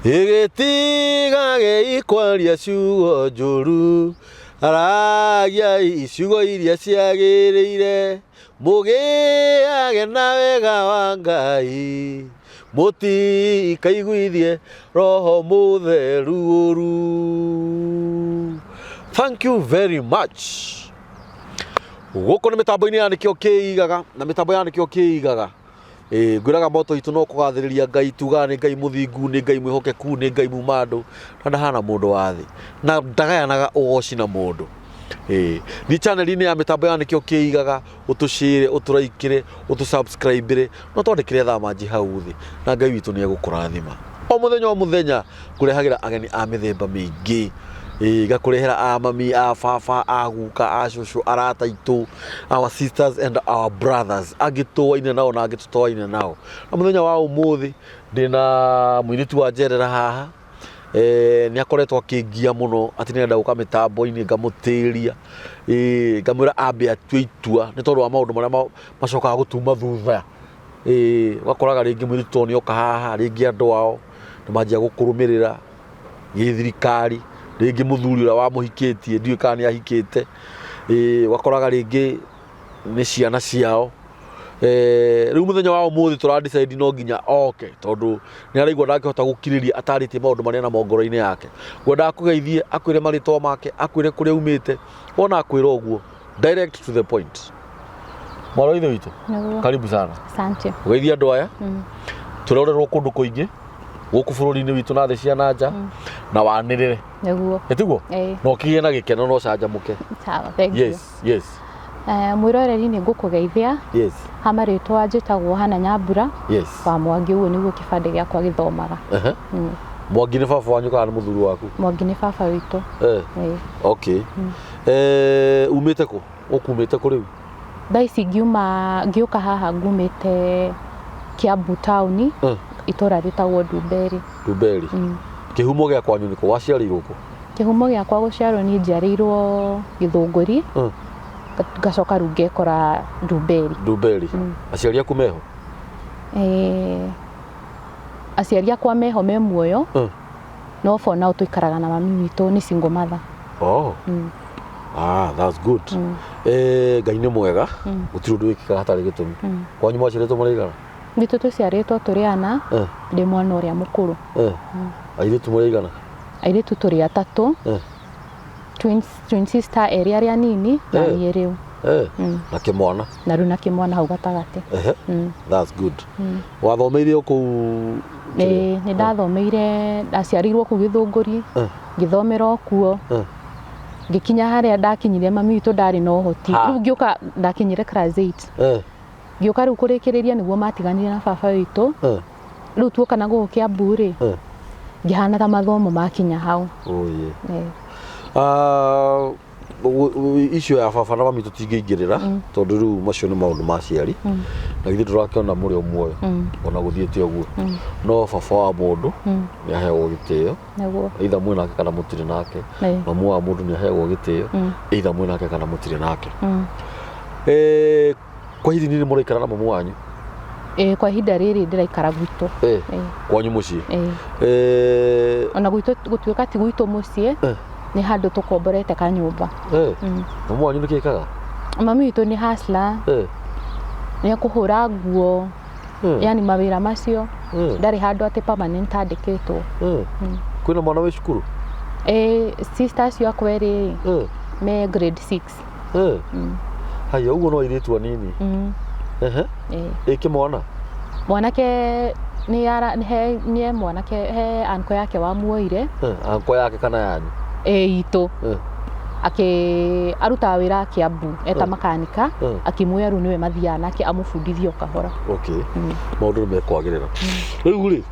Ĩgĩtigagei kwaria ciugo njũru, aragiai ciugo iria ciagĩrĩire, mũgĩage na wega wa Ngai, mũtikaiguithie Roho Mũtheru ũru. Thank you very much. Gũkũ nĩ mĩtambo-inĩ ya Nĩkĩo Kĩigaga, na mĩtambo ya Nĩkĩo Kĩigaga. Ĩĩ ngwĩraga moto itũ no kũgathĩrĩria Ngai, tugaga nĩ Ngai mũthingu, nĩ Ngai mwĩhokeku, nĩ Ngai muma andũ, na ndahana mũndũ wa thĩ, na ndagayanaga ũgoci na mũndũ. Ĩĩ thiĩ channel-inĩ ya mĩtambo ya Nĩkĩo Kĩigaga, ũtũshare, ũtũraikĩre, ũtũ-subscribe-ĩre, na ũtwandĩkĩre thaa manji hau thĩ, na Ngai witũ nĩ egũkũrathima. O mũthenya o mũthenya ngũrehagĩra ageni a mĩthemba mĩingĩ. Ĩĩ ngakũrehera a mami, a baba, a guka, a cũcũ, arata aitũ, our sisters and our brothers, angĩ tũaine nao na angĩ tũtoaine nao. Na mũthenya wa ũmũthĩ ndĩna mũirĩtu wa njerera haha, nĩ akoretwo akĩngia mũno atĩ nĩ arenda gũka mĩtambo-inĩ, ngamũtĩria, ĩĩ ngamwĩra ambe atue itua nĩ tondũ wa maũndũ marĩa macokaga gũtuma thutha. Ĩĩ ũgakoraga rĩngĩ mũirĩtu tondũ nĩ oka haha, rĩngĩ andũ ao nĩ manjia gũkũrũmĩrĩra gĩthirikari, rĩngĩ mũthuri ũrĩa wamũhikĩtie ndiũĩ kana nĩ ahikĩte, ĩĩ ũgakoraga rĩngĩ nĩ ciana ciao. Rĩu mũthenya wa ũmũthĩ tũra decide no nginya oke tondũ nĩ araigua ndangĩhota gũkirĩrĩria atarĩtie maũndũ marĩa enamo ngoro-inĩ yake. Ngwendaga akũgeithie, akwĩre marĩtwa make, akwĩre kũrĩa aumĩte, wona akwĩra ũguo direct to the point. Mwarĩ wa ithe witũ, Nĩguo. karibu sana. Asante. Ũgeithie andũ aya. Tũrorerwo kũndũ kũingĩ gũkũ bũrũri-inĩ witũ na thĩ cia na nja na wanĩrĩre. Nĩguo. Ĩtiguo? Ĩĩ. Na ũkĩgĩe na gĩkeno na ũcanjamũke. Sawa, thank you. Yes. Mwĩroreri nĩ ngũkũgeithia. Ha marĩtwa njĩtagwo Hana Nyambura. Wa Mwangi, ũguo nĩguo kĩbandĩ gĩakwa gĩthomaga. Mwangi nĩ baba wanyu kana nĩ mũthuri waku? Mwangi nĩ baba witũ. Ĩĩ. Okay. Umĩte kũ? Ũkumĩte kũ rĩu? Thaa ici ngiuma ngĩũka haha ngumĩte Kiambu taũni, itũra rĩtagwo Ndumberi. Ndumberi. Kĩhumo gĩa kwanyu nĩ kũ? Waciarĩirwo kũ? Kĩhumo gĩakwa gũciarwo niĩ njiarĩirwo Gĩthũngũri, ngacoka rĩu ngekora Ndumberi. Ndumberi. Aciari aku meho? Aciari akwa meho me muoyo, no for now tũikaraga na mami witũ nĩ single mother. Oh. Ah, that's good. Ngai nĩ mwega, gũtirĩ ũndũ wĩkĩkaga hatarĩ gĩtũmi. Kwanyu mwaciarĩtwo mũrĩ aigana? Gwitũ tũciarĩtwo tũrĩ ana, ndĩ mwana ũrĩa mũkũrũ. Airĩtu mũrĩ aigana? Airĩtu tũrĩ atatũ. Twin sister erĩ arĩa anini na niĩ rĩu. Na kĩmwana? Na rĩu na kĩmwana hau gatagatĩ. That's good. Wathomeire o kũu? Ĩĩ, nĩ ndathomeire, ndaciarĩirwo kũu Gĩthũngũri, ngĩthomera o kuo. Ngĩkinya harĩa ndakinyire mami witũ ndarĩ na ũhoti. Rĩu ngĩũka ndakinyire class 8. Ngĩũka rĩu kũrĩkĩrĩria nĩguo matiganire na baba witũ. Rĩu tuoka na gũkũ Kiambu rĩ, ngĩhana ta mathomo makinya hau. Oh, yeah. Icio ya baba na mami tũtingĩingĩrĩra tondũ rĩu macio nĩ maũndũ ma aciari, na githĩ ndũrakĩona mũrĩ o muoyo ona gũthiĩte ũguo. No baba wa mũndũ nĩ aheagwo gĩtĩo, either mwĩ nake kana mũtirĩ nake. Mamu wa mũndũ nĩ aheagwo gĩtĩo, either mwĩ nake kana mũtirĩ nake. Kwa ihinda inini mũraikara na mamu wanyu? Ĩĩ, kwa ihinda rĩrĩ ndĩraikara gwitũ. Kwanyu mũciĩ? Ĩĩ. Ona gwitũ gũtuĩka ti gwitũ mũciĩ, nĩ handũ tũkomborete kanyũmba. Mamu wanyu nĩ kĩkaga? Mami witũ nĩ hustler. Nĩ ekũhũra nguo. Yani mawĩra macio. Ndarĩ handũ atĩ permanent andĩkĩtwo. Kwĩna mwana wĩ cukuru? Ĩĩ, sister acio akwa erĩ me grade 6. Haya, ũguo no airĩtu anini. Ĩ kĩmwana? Mwanake nĩ ara he nĩ mwanake he anko yake wamuoire. Anko yake kana yanyu? Ĩ itũ. Akĩ arutaga wĩra Kiambu eta makanika, akĩmuoya rĩu nĩwe mathiaga nake amũbundithie o kahora. Okay. Maũndũ nĩ mekwagĩrĩra. Rĩu rĩ,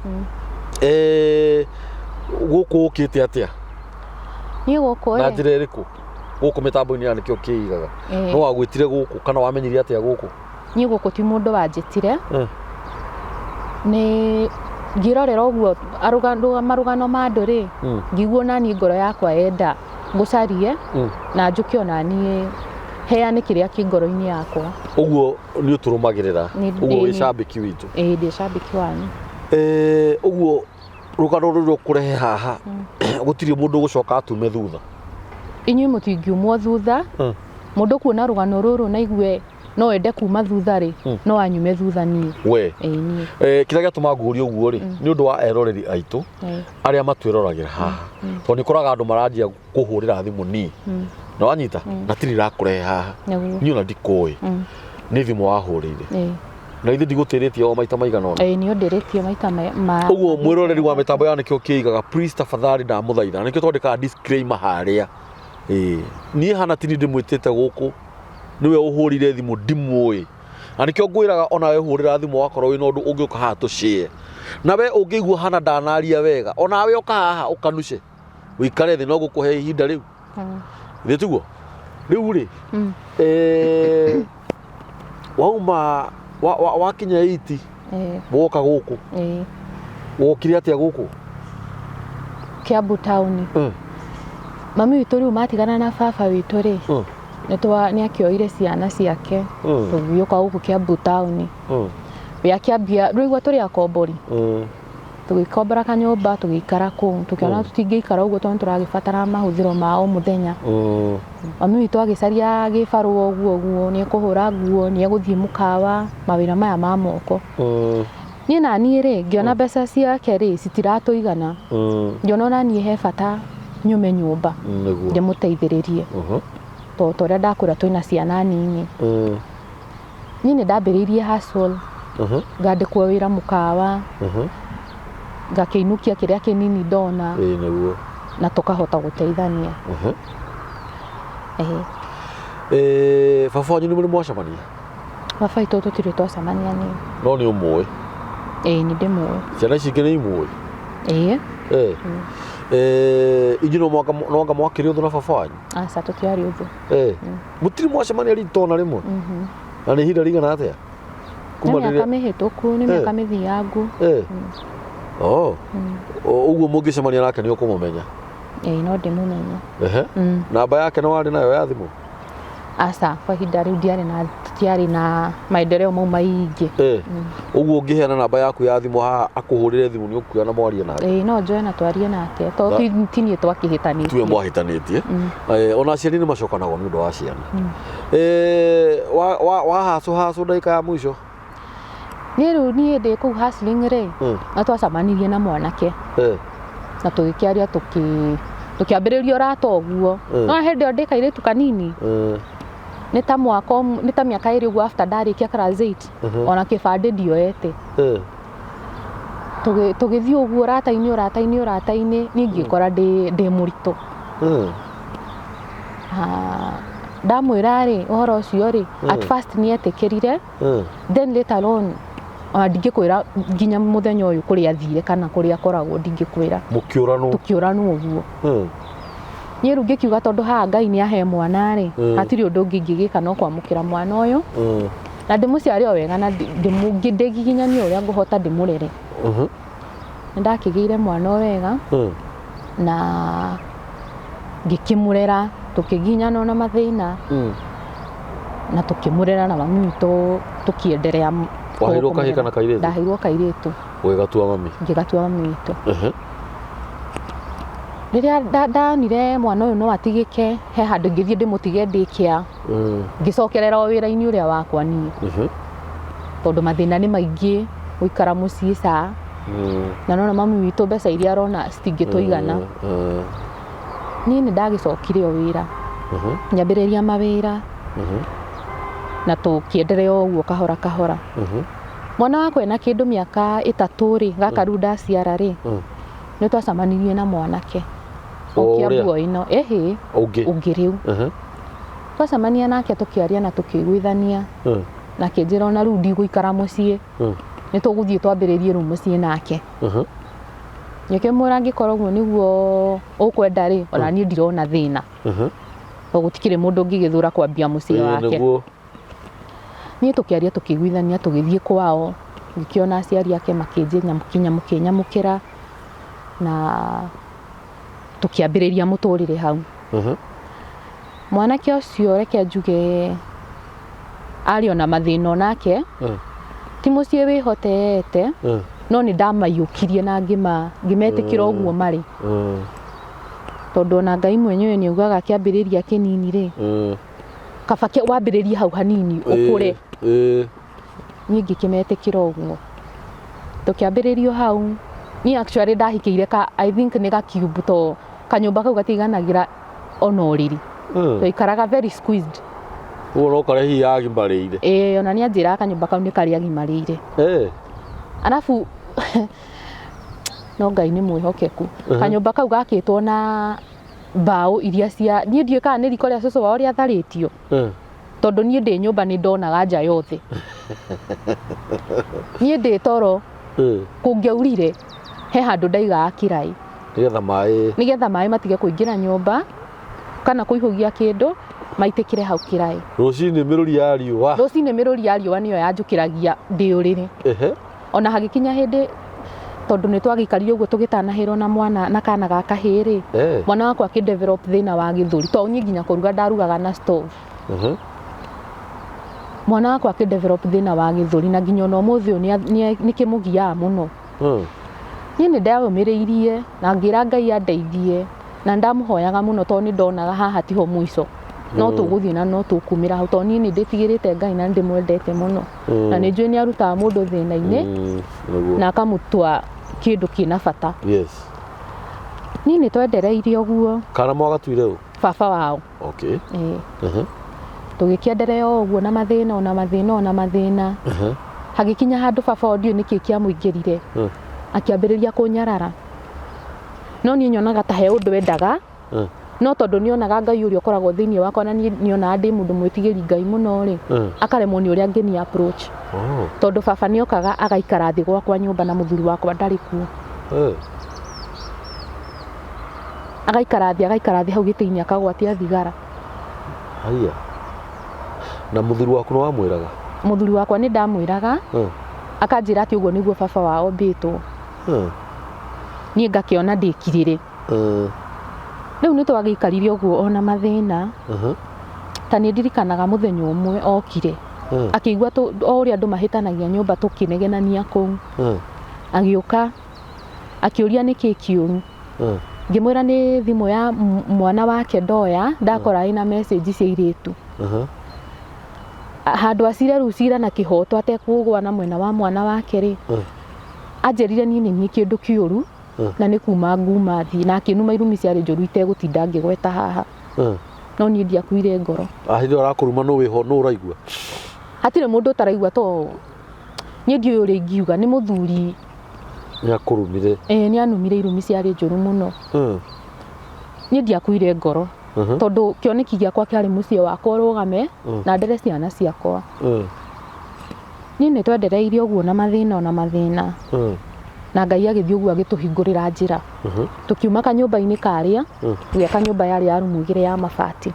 gũkũ ũkĩte atĩa? Niĩ gũkũ Na njĩra ĩrĩkũ? Gũkũ mĩtambo-inĩ ya Nĩkĩo Kĩigaga. No wagwĩtire gũkũ kana wamenyire atĩa gũkũ? Niĩ gũkũ ti mũndũ wanjĩtire. Nĩ ngĩrorera ũguo marũgano ma andũ rĩ, ngĩigua ona niĩ ngoro yakwa yenda ngũcarie na njũke ona niĩ heane kĩrĩa kĩ ngoro-inĩ yakwa. Ũguo nĩ ũtũrũmagĩrĩra? Ũguo wĩ cambĩki witũ? Ĩĩ, ndĩ cambĩki wanyu. Ũguo Rũgano rũrũ ũkũrehe haha gũtirĩ mũndũ ũgũcoka atume thutha. Inyuĩ mũtingiumwo thutha. Mũndũ kuona rũgano rũrũ na igue no ende kuma thutha rĩ, no anyume thutha niĩ. We. Ĩĩ niĩ. Kĩrĩa gĩatũma ngũrie ũguo rĩ, nĩ ũndũ wa eroreri aitũ arĩa matwĩroragĩra haha, tondũ nĩ ũkoraga andũ maranjia kũhũrĩra thimũ niĩ, na wanyita na tiri irakũrehe haha. Nĩguo. Niĩ ona ndikũĩ, nĩ thimũ wahũrĩire. Na ithe ndigũtĩrĩtie o maita maigana ũna. Ĩĩ nĩ ũndĩrĩtie maita ma Ũguo mwĩroreri wa mĩtambo ya nĩkĩo kĩigaga, please, tafadhali, ndamũthaitha, nĩkĩo twandĩkaga disclaimer harĩa. Ĩĩ, niĩ hana tini ndĩmwĩtĩte gũkũ, nĩwe ũhũrire thimũ, ndimũĩ, na nĩkĩo ngwĩraga onawe hũrĩra thimũ wakorwo wĩna ũndũ ũngĩũka haha tũshare. Na we ũngĩigua hana ndanaria wega, onawe ũka haha ũkanuce, ũikare thĩ, no gũkũhe ihinda rĩu. Thĩ tiguo rĩu rĩ, wauma wakinya 80, woka gũkũ. Wokire atĩa gũkũ? Kiambu taũni. Mami witũ rĩu matigana na baba witũ rĩ, nĩ akĩoire ciana ciake, tũgĩũka gũkũ Kiambu taũni. We akĩambia rĩu tũrĩ akombori, tũgĩkombora kanyũmba, tũgĩikara kũu, tũkĩona tũtingĩikara ũguo tondũ tũragĩbatara mahũthĩro ma o mũthenya. Mami witũ agĩcaria gĩbarũa ũguo ũguo, nĩ ekũhũra nguo, nĩ egũthiĩ mũkawa, mawĩra maya ma moko. Niĩ na niĩ rĩ, ngĩona mbeca ciake rĩ citiratũigana, ngĩona ona niĩ he bata nyume nyũmba, ndĩmũteithĩrĩrie, tondũ ta ũrĩa ndakwĩra twĩna ciana nini. Niĩ nĩ ndambĩrĩirie hustle, ngandĩkwo wĩra mũkawa, ngakĩinũkia kĩrĩa kĩnini ndona, Ĩĩ nĩguo. na tũkahota gũteithania. Ĩĩ. Baba wanyu nĩ mũrĩ mwacemania? Baba witũ tũtirĩ twacemania niĩ. No nĩ ũmũĩ? Ĩĩ, nĩ ndĩmũĩ. Ciana ici ingĩ nĩ imũĩ? Ĩĩ. Inyuĩ no anga mwakĩrĩ ũthũ na baba wanyu? Aca, tũtiarĩ ũthũ. Mũtirĩ mwacemania rita ona rĩmwe? Na nĩ ihinda rĩigana atĩa? Nĩ Kuma mĩaka rĩrĩa mĩhĩtũku, nĩ mĩaka mĩthiangu. Oh. Ũguo mũngĩcemania nake nĩ ũkũmũmenya? Ĩĩ, no ndĩmũmenye. Namba yake nĩ warĩ nayo ya thimũ? Aca, kwa ihinda rĩu ndiarĩ na, tũtiarĩ na maendeleo mau maingĩ. Ũguo ũngĩheana namba yaku ya thimũ haha akũhũrĩre thimũ, nĩ ũkuoya na mwarie nake? Ĩĩ, no njoe na twarie nake, tondũ ti niĩ twakĩhĩtanĩtie. Tiwe mwahĩtanĩtie. Ona aciari nĩ macokanagwo nĩ ũndũ wa ciana. Wa hacũ hacũ ndagĩka ya mũico? Niĩ rĩu niĩ ndĩ kũu hustling rĩ, na twacemanirie na mwanake, na tũgĩkĩaria, tũkĩambĩrĩria ũrata ũguo. No hĩndĩ ĩyo ndĩ kairĩtu kanini, nĩ ta mwaka nĩ ta mĩaka 2 ũguo after ndarĩkia class 8, ona kĩbandĩ ndioete. Tũgĩthiĩ ũguo ũrata-inĩ ũrata-inĩ ũrata-inĩ, niĩ ngĩkora ndĩ mũritũ. Ndamwĩra rĩ ũhoro ũcio rĩ, at first nĩ etĩkĩrire, then later on ona ndingĩkwĩra nginya mũthenya ũyũ kũrĩa athire kana kũrĩa akoragwo, ndingĩkwĩra. Mũkĩũranwo? Tũkĩũranwo ũguo. Niĩ rĩu ngĩkiuga tondũ haha Ngai nĩ ahe mwana rĩ, hatirĩ ũndũ ũngĩ ingĩgĩka no kwamũkĩra mwana ũyũ, na ndĩmũciare o wega, na ndĩgiginyanie ũrĩa ngũhota ndĩmũrere. Nĩ ndakĩgĩire mwana o wega, na ngĩkĩmũrera, tũkĩginyana ona mathĩna, na tũkĩmũrera na mami witũ tũkĩenderea Waheirwo kahĩĩ kana kairĩtu? Ndaheirwo kairĩtu. Ũgĩgatua mami? Ngĩgatua mami witũ. Rĩrĩa ndonire mwana ũyũ no atigĩke, he handũ ingĩthiĩ ndĩmũtige ndĩkĩa, ngĩcokerera o wĩra-inĩ ũrĩa wakwa niĩ, tondũ mathĩna nĩ maingĩ gũikara mũciĩ ca, na nona mami witũ mbeca iria arona citingĩtũigana. Niĩ nĩ ndagĩcokire o wĩra, nyambĩrĩria mawĩra, na tũkĩenderea ũguo kahora kahora. Mwana wakwa ena kĩndũ mĩaka 3 rĩ, gaka rĩu ndaciara rĩ, nĩ twacemanirie na mwanake O o ũrĩa? Kiambu o ĩno. Ĩhĩ. Ũngĩ? Ũngĩ rĩu. Twacemania nake tũkĩaria na tũkĩiguithania, na akĩnjĩra ona rĩu ndigũikara mũciĩ, nĩ tũgũthiĩ twambĩrĩrie rĩu mũciĩ nake. Ngĩkĩmwĩra angĩkorwo ũguo nĩguo ũkwenda rĩ, ona niĩ ndirona thĩna, tondũ gũtikĩrĩ mũndũ ũngĩgĩthũra kwambia mũciĩ wake. Niĩ tũkĩaria tũkĩiguithania, tũgĩthiĩ kwao, ngĩkĩona aciari ake makĩnyamũkĩra, na tũkĩambĩrĩria mũtũrĩre hau. Mwanake ũcio reke njuge arĩ ona mathĩna onake, ti mũciĩ wĩhotete, No nĩ ndamaiyũkirie na ngĩmetĩkĩra ũguo marĩ. Tondũ ona Ngai mwenyewe nĩ augaga kĩambĩrĩria kĩnini rĩ, kaba wambĩrĩrie hau hanini ũkũre. Niĩ ngĩkĩmetĩkĩra ũguo, tũkĩambĩrĩrio hau. Niĩ actually ndahikĩire ka, I think nĩ gakiumbu, to kanyũmba kau gatiiganagĩra ona ũrĩrĩ. Twaikaraga very squeezed. Ũguo no karĩa hihi yagimarĩire. Ĩĩ, ona nĩ anjĩraga kanyũmba kau nĩ karĩa agimarĩire. Arabu no Ngai nĩ mwĩhokeku. Kanyũmba kau gakĩtwo na mbaũ iria cia, niĩ ndiũĩ kana nĩ riko rĩa cũcũ wao rĩatharĩtio, tondũ niĩ ndĩ nyũmba nĩ ndonaga nja yothe. Niĩ ndĩ toro, kũngĩaurire he handũ ndaigaga kĩraĩ. Nĩgetha maĩ. Nĩgetha maĩ matige kũingĩra nyũmba kana kũihũgia kĩndũ, maitĩkĩre hau kĩraĩ. Rũcinĩ mĩrũri ya riũa. Rũcinĩ mĩrũri ya riũa nĩyo yanjũkĩragia ndĩ ũrĩrĩ. Ona hagĩkinya hĩndĩ, tondũ nĩ twagĩikarire ũguo tũgĩtanahĩrwo na mwana na kana ga kahĩĩ rĩ, mwana wakwa akĩ develop thĩna wa gĩthũri, tondũ niĩ nginya kũruga ndarugaga na stove. Mwana wakwa akĩ develop thĩna wa gĩthũri, na nginya ona ũmũthĩ ũyũ nĩ kĩmũgiaga mũno. Niĩ nĩ ndeyũmĩrĩirie na ngĩra Ngai andeithie, na ndamũhoyaga mũno, tondũ nĩ ndonaga haha tiho mũico, no tũgũthiĩ na no tũkumĩra hau, tondũ niĩ nĩ ndĩtigĩrĩte Ngai na nĩ ndĩmwendete mũno, na nĩ njũĩ nĩ arutaga mũndũ thĩna-inĩ na akamũtua kĩndũ kĩna bata. Niĩ nĩ twendereirie ũguo. Kana mwagatuire ũ? Baba wao. Ĩĩ. Tũgĩkĩenderea o ũguo na mathĩna, ona mathĩna, ona mathĩna. Hagĩkinya handũ baba wao, ndiũĩ nĩkĩ kĩamũingĩrire, akĩambĩrĩria kũnyarara. No niĩ nyonaga ta he ũndũ endaga, no tondũ nĩonaga Ngai ũrĩa ũkoragwo thĩinĩ wakwa, na niĩ nĩonaga ndĩ mũndũ mwĩtigĩri Ngai mũno rĩ, akaremwo nĩ ũrĩa angĩni approach. Tondũ baba nĩokaga agaikara thĩ gwakwa nyũmba na mũthuri wakwa ndarĩ kuo. Agaikara thĩ, agaikara thĩ hau gĩtĩ-inĩ, akagwatia thigara. Haiya. Na mũthuri waku nĩ wamwĩraga? Mũthuri wakwa nĩ ndamwĩraga, akanjĩra atĩ ũguo nĩguo baba wao ombĩtwo. Niĩ ngakĩona ndĩkirĩre. Rĩu nĩ twagĩikarire ũguo ona mathĩna. Ta nĩ ndirikanaga mũthenya ũmwe okire, akĩigua o ũrĩa andũ mahĩtanagia nyũmba tũkĩnegenania kũu. Agĩũka akĩũria nĩkĩ kĩũru. Ngĩmwĩra nĩ thimũ ya mwana wake ndoya, ndakora ĩna message cia airĩtu. Handũ acire rĩu cira na kĩhoto atekũgwa na mwena wa mwana wake rĩ, anjĩrire niĩ nĩ niĩ kĩndũ kĩũru, na nĩ kuma nguma thiĩ, na akĩnuma irumi ciarĩ njũru itegũtinda ngĩgweta haha. No niĩ ndiakuire ngoro. Hĩndĩ ĩyo arakũruma nũ wĩho, nũ ũraigua? Hatirĩ mũndũ ũtaraigua, to niĩ ndiũĩ ũrĩa ingiuga, nĩ mũthuri. Nĩ akũrumire. Ĩĩ, nĩ anumire irumi ciarĩ njũru mũno. Niĩ ndiakuire ngoro, tondũ kĩoneki gĩakwa kĩarĩ mũciĩ wakwa ũrũgame na ndere ciana ciakwa. Niĩ nĩ twendereirie ũguo na mathĩna, ona mathĩna, na Ngai agĩthiĩ ũguo agĩtũhingũrĩra njĩra. Tũkiuma kanyũmba-inĩ karĩa, tũgĩaka nyũmba yarĩ ya rumu igĩrĩ ya mabati.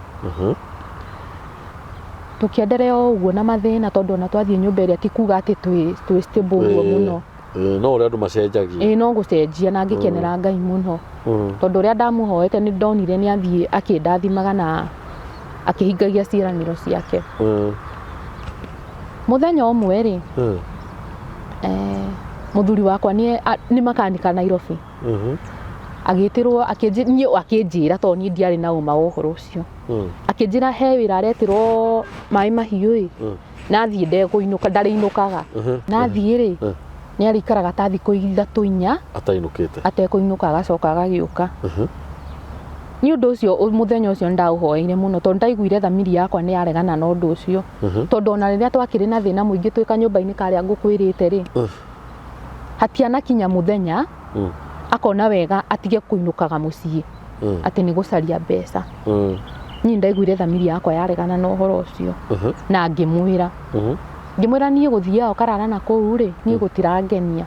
Tũkĩenderea o ũguo na mathĩna, tondũ ona twathiĩ nyũmba ĩrĩa ti kuga atĩ twĩ stable ũguo mũno. No ũrĩa andũ macenjagia. Ĩĩ, no gũcenjia, na ngĩkenera Ngai mũno, tondũ ũrĩa ndamũhoete nĩ ndonire nĩ athiĩ akĩndathimaga na akĩhingagia ciĩranĩro ciake. Mũthenya ũmwe rĩ, mũthuri wakwa nĩ makanika Nairobi. Agĩtĩrwo, niĩ akĩnjĩra, tondũ niĩ ndiarĩ na ũma wa ũhoro ũcio. Akĩnjĩra he wĩra aretĩrwo maĩ mahiũ ĩ, na athiĩ ndekũinũka, ndarĩinũkaga. Na athiĩ rĩ, nĩ arĩikaraga ta thikũ 3 4 atainũkĩte, atekũinũka, agacoka agagĩũka. Nĩ ũndũ ũcio mũthenya ũcio nĩ ndaũhoeire mũno, tondũ ndaiguire thamiri yakwa nĩ yaregana na ũndũ ũcio. Tondũ ona rĩrĩa twakĩrĩ na thĩna mũingĩ twĩ kanyũmba-inĩ karĩa ngũkwĩrĩte rĩ, hatianakinya mũthenya akona wega atige kũinũkaga mũciĩ, atĩ nĩ gũcaria mbeca. Niĩ ndaiguire thamiri yakwa yaregana na ũhoro ũcio, na ngĩmwĩra, ngĩmwĩra niĩ gũthiaga ũkarara na kũu rĩ, niĩ gũtirangenia,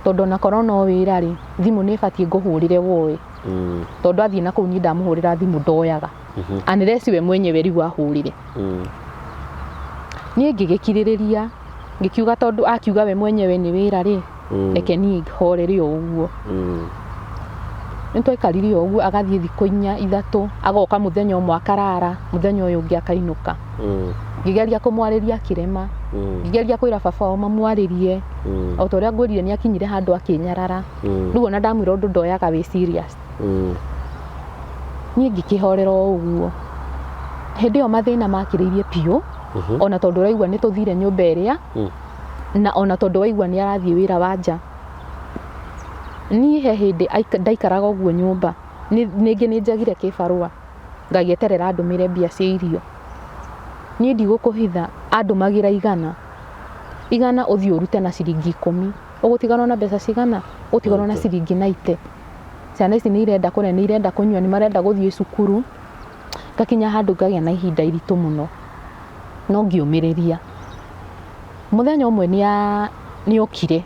tondũ ona korwo no wĩra rĩ, thimũ nĩ ĩbatiĩ ngũhũrĩre woe, tondũ athiĩ na kũu niĩ ndamũhũrĩra thimũ ndoyaga, unless we mwenyewe rĩu ahũrĩre. Niĩ ngĩgĩkirĩrĩria, ngĩkiuga tondũ akiuga we mwenyewe nĩ wĩra rĩ, reke niĩ horere o ũguo. Nĩ twaikarire o ũguo, agathiĩ thikũ 4 3, agoka mũthenya ũmwe akarara, mũthenya ũyũ ũngĩ akainũka. Ngĩgeria kũmwarĩria akĩrema. Ngĩgeria kwĩra baba wao mamwarĩrie. O ta ũrĩa ngwĩrire, nĩ akinyire handũ akĩnyarara. Rĩu ona ndamwĩra ũndũ ndoyaga wĩ serious. Niĩ ngĩkĩhorera o ũguo. Hĩndĩ ĩyo mathĩna makĩrĩirie biũ, ona tondũ ũraigua nĩ tũthire nyũmba ĩrĩa, na ona tondũ waigua nĩ arathiĩ wĩra wa nja. Niĩ he hĩndĩ ndaikaraga ũguo nyũmba, ningĩ nĩ njagire kĩbarũa, ngagĩeterera andũmĩre mbia cia irio. Niĩ ndigũkũhitha, andũmagĩra 100 igana, ũthiĩ ũrute na ciringi 10, ũgũtigarwo na mbeca cigana? Ũgũtigarwo na ciringi 90. Ciana ici nĩ irenda kũrĩa, nĩ irenda kũnyua, nĩ marenda gũthiĩ cukuru. Ngakinya handũ ngagĩa na ihinda iritũ mũno, no ngĩũmĩrĩria. Mũthenya ũmwe nĩ okire,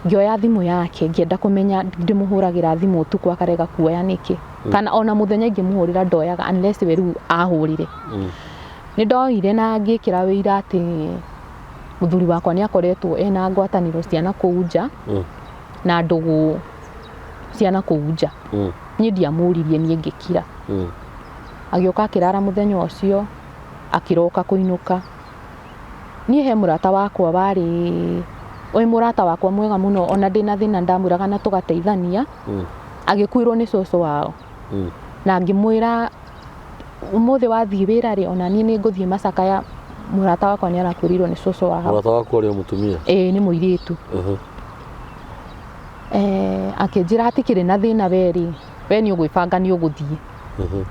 ngĩoya thimũ yake, ngĩenda kũmenya ndĩmũhũragĩra thimũ ũtukũ akarega kuoya nĩkĩ, kana ona mũthenya ingĩmũhũrĩra ndoyaga unless we rĩu ahũrĩre. Nĩ ndoire na ngĩkĩra wĩira atĩ mũthuri wakwa nĩ akoretwo ena ngwatanĩro cia na kũu nja na ndũgũ cia na kũu nja. Niĩ ndiamũririe, niĩ ngĩkira. Agĩũka akĩrara mũthenya ũcio, akĩroka kũinũka. Niĩ he mũrata wakwa warĩ wĩ mũrata wakwa mwega mũno, ona ndĩna thĩna ndamwĩraga na tũgateithania. Agĩkuĩrwo nĩ cũcũ wao, na ngĩmwĩra, ũmũthĩ wathiĩ wĩra rĩ, ona niĩ nĩ ngũthiĩ macakaya, mũrata wakwa nĩ arakuĩrĩirwo nĩ cũcũ wao. Mũrata waku arĩ o mũtumia? Ĩĩ, nĩ mũirĩtu. Akĩnjĩra hatikĩrĩ na thĩna, we rĩ, we nĩ ũgwĩbanga, nĩ ũgũthiĩ.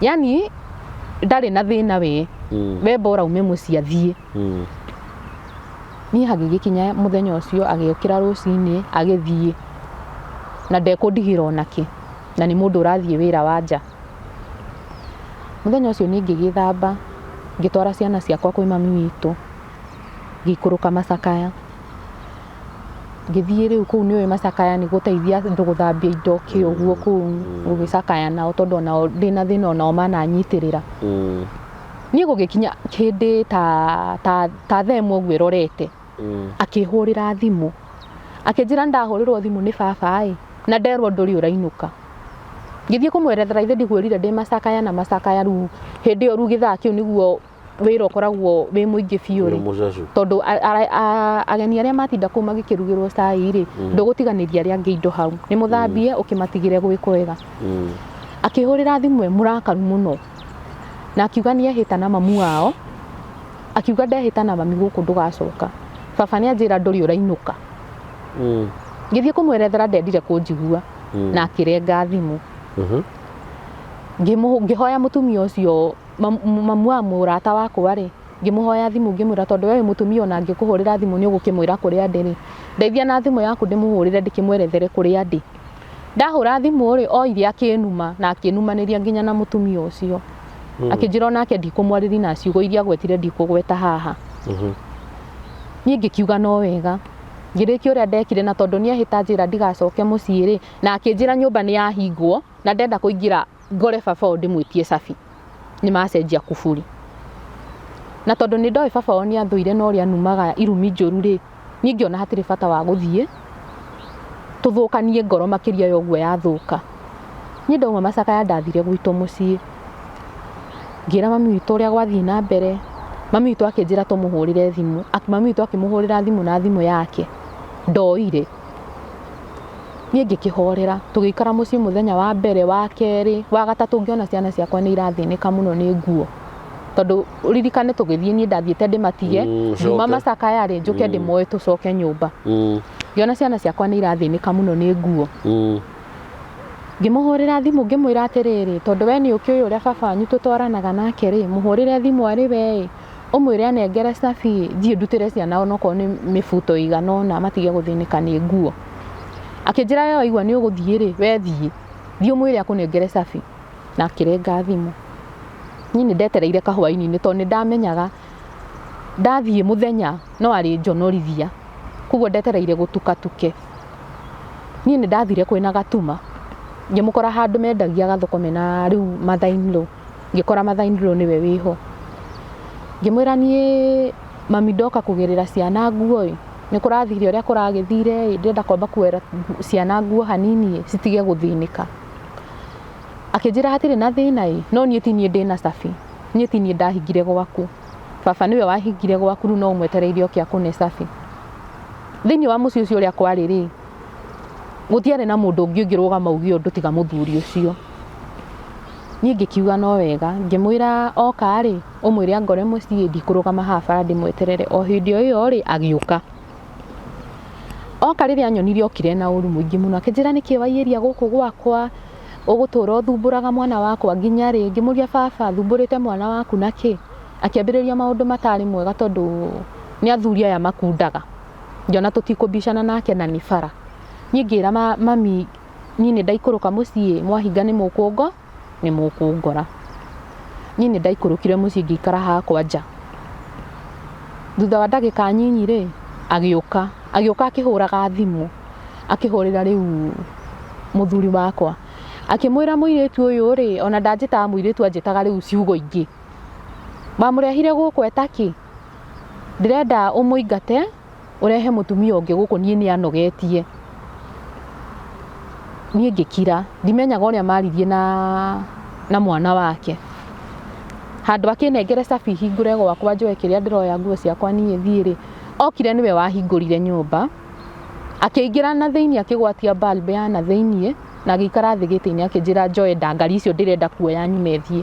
Yani ndarĩ na thĩna, we we bora ume mũciĩ athiĩ. Niĩ hagĩgĩkinya mũthenya ũcio, agĩũkĩra rũcinĩ agĩthiĩ na ndekũndigĩra onakĩ, na nĩ mũndũ ũrathiĩ wĩra wa nja. Mũthenya ũcio niĩ ngĩgĩthamba, ngĩtwara ciana ciakwa kwĩ mami witũ, ngĩikũrũka macakaya, ngĩthiĩ rĩu kũu. Nĩ ũĩ macakaya nĩ gũteithia andũ gũthambia indo kĩ ũguo kũu, gũgĩcakaya nao, tondũ onao ndĩna thĩna, onao mananyitĩrĩra. Niĩ gũgĩkinya hĩndĩ ta 1:00 ũguo ĩrorete, akĩhũrĩra thimũ akĩnjĩra ndahũrĩrwo thimũ nĩ baba ĩ, na nderwo ndũrĩ ũrainũka. Ngĩthiĩ kũmwerethera, ithe ndikwĩrire ndĩ macakaya na macakaya. Rĩu hĩndĩ ĩyo, rĩu gĩthaa kĩu nĩguo wĩra ũkoragwo wĩ mũingĩ biũ rĩ. Mũcacu. Tondũ ageni arĩa matinda kũu magĩkĩrugĩrwo cai rĩ, ndũgũtiganĩria arĩa angĩ indo hau, nĩ mũthambie ũkĩmatigĩre gwĩ kwega. Akĩhũrĩra thimũ e mũrakaru mũno na akiuga nĩ ehĩta na mamu wao, akiuga ndehĩta na mami gũkũ ndũgacoka, baba nĩ anjĩra ndũrĩ ũrainũka. Ngĩthiĩ kũmwerethera, ndendire kũnjigua na akĩrenga thimũ. Ngĩhoya mũtumia ũcio, mamu wa mũrata wakwa rĩ, ngĩmũhoya thimũ, ngĩmwĩra tondũ we wĩ mũtumia, ona angĩkũhũrĩra thimũ nĩ ũgũkĩmwĩra kũrĩa ndĩ rĩ, ndeithia na thimũ yaku ndĩmũhũrĩre ndĩkĩmwerethere kũrĩa ndĩ. Ndahũra thimũ rĩ, oire akĩnuma na akĩnumanĩria nginya na mũtumia ũcio. Akĩnjĩra onake ndikũmwarĩria na ciugo iria agwetire ndikũgweta haha. Niĩ ngĩkiuga no wega, ngĩrĩkia ũrĩa ndekire, na tondũ nĩ ehĩta njĩra ndigacoke mũciĩ rĩ, na akĩnjĩra nyũmba nĩ yahingwo na ndenda kũingĩra ngore baba ũyũ ndĩmwĩtie cabi nĩ macenjia kuburi, na tondũ nĩ ndoĩ baba wao nĩ athũire na ũrĩa anumaga irumi njũru rĩ, niĩ ngĩona hatirĩ bata wa gũthiĩ tũthũkanie ngoro makĩria ya ũguo yathũka. Niĩ ndauma macakaya, ndathire gwitũ mũciĩ, ngĩra mami witũ ũrĩa gwathiĩ na mbere. Mami witũ akĩnjĩra tũmũhũrĩre thimũ. Mami witũ akĩmũhũrĩra thimũ na thimũ yake ndoire. Niĩ ngĩkĩhorera, tũgĩikara mũciĩ mũthenya wa mbere, wa kerĩ, wa gatatũ, ngĩona ciana ciakwa nĩ irathĩnĩka mũno nĩ nguo, tondũ ũririkane tũgĩthiĩ niĩ ndathiĩte ndĩmatige nduma Ũcoke. Macakaya rĩ, njũke ndĩmoe tũcoke nyũmba. Ngĩona ciana ciakwa nĩ irathĩnĩka mũno nĩ nguo. Ngĩmũhũrĩra thimũ, ngĩmwĩra atĩrĩrĩ, tondũ we nĩ ũkĩũĩ ũrĩa baba wanyu tũtwaranaga nake rĩ, mũhũrĩre thimũ arĩ we ĩ, ũmwĩre anengere cabi thiĩ ndutĩre ciana onokorwo nĩ mĩbuto ĩigana ũna, matige gũthĩnĩka nĩ nguo. Akĩnjĩra we waigua nĩ ũgũthiĩ rĩ, we thiĩ thiĩ ũmwĩre akũnengere cabi, na akĩrenga thimũ. Niĩ nĩ ndetereire kahwainĩ-inĩ, tondũ nĩ ndamenyaga ndathiĩ mũthenya no arĩnjonorithia, koguo ndetereire gũtukatuke. Niĩ nĩ ndathire kwĩna gatuma, ngĩmũkora handũ mendagia gathoko mena rĩu mother-in-law. Ngĩkora mother-in-law nĩwe wĩho, ngĩmwĩra niĩ mami ndoka kũgĩrĩra ciana nguo ĩ, nĩ kũrathire ũrĩa kũragĩthire ĩ, ndĩrenda kwamba kuoera ciana nguo hanini ĩ, citige gũthĩnĩka. Akĩnjĩra hatirĩ na thĩna ĩ, no niĩ ti niĩ ndĩna cabi, niĩ ti niĩ ndahingire gwaku. Baba nĩwe wahingire gwaku rĩu no ũmwetereire oke akũne cabi. Thĩinĩ wa mũciĩ ũcio ũrĩa kwarĩ rĩ, gũtiarĩ na mũndũ ũngĩ ũngĩrũgama auge ũndũ tiga mũthuri ũcio. Niĩ ngĩkiuga no wega, ngĩmwĩra oka rĩ, ũmwĩre angore mũciĩ ndikũrũgama haha bara ndĩmweterere. O hĩndĩ o ĩyo rĩ, agĩũka. Oka rĩrĩa anyonire okire na ũru mũingĩ mũno, akĩnjĩra nĩkĩ waiyĩria gũkũ gwakwa, ũgũtũra ũthumbũraga mwana wakwa nginya rĩ? Ngĩmũria baba thumbũrĩte mwana waku na kĩ? Akĩambĩrĩria maũndũ matarĩ mwega tondũ nĩ athuri aya makundaga. Ngĩona tũtikũbicana nake na nĩ bara. Niĩ ngĩra mami niĩ nĩ ndaikũrũka mũciĩ mwahinga nĩ mũkũngo nĩ mũkũngora. Niĩ nĩ ndaikũrũkire mũciĩ ngĩikara hakwa nja. Thutha wa ndagĩka nyinyi rĩ, agĩũka. Agĩũka akĩhũraga thimũ, akĩhũrĩra rĩu mũthuri wakwa. Akĩmwĩra mũirĩtu ũyũ rĩ, ona ndanjĩtaga mũirĩtu anjĩtaga rĩu ciugo ingĩ. Wamũrehire gũkũ eta kĩ? Ndĩrenda ũmũingate ũrehe mũtumia ũngĩ gũkũ niĩ nĩ anogetie. Niĩ ngĩkira, ndimenyaga ũrĩa maririe na mwana wake. Handũ akĩnengere cabi hingũre gwakwa njoe kĩrĩa ndĩroya nguo ciakwa niĩ thiĩ rĩ, okire nĩwe wahingũrire nyũmba, akĩingĩra na thĩinĩ akĩgwatia bulb ya na thĩinĩ na agĩikara thĩ gĩtĩ-inĩ akĩnjĩra njoe ndangari icio ndĩrenda kuoya nyume thiĩ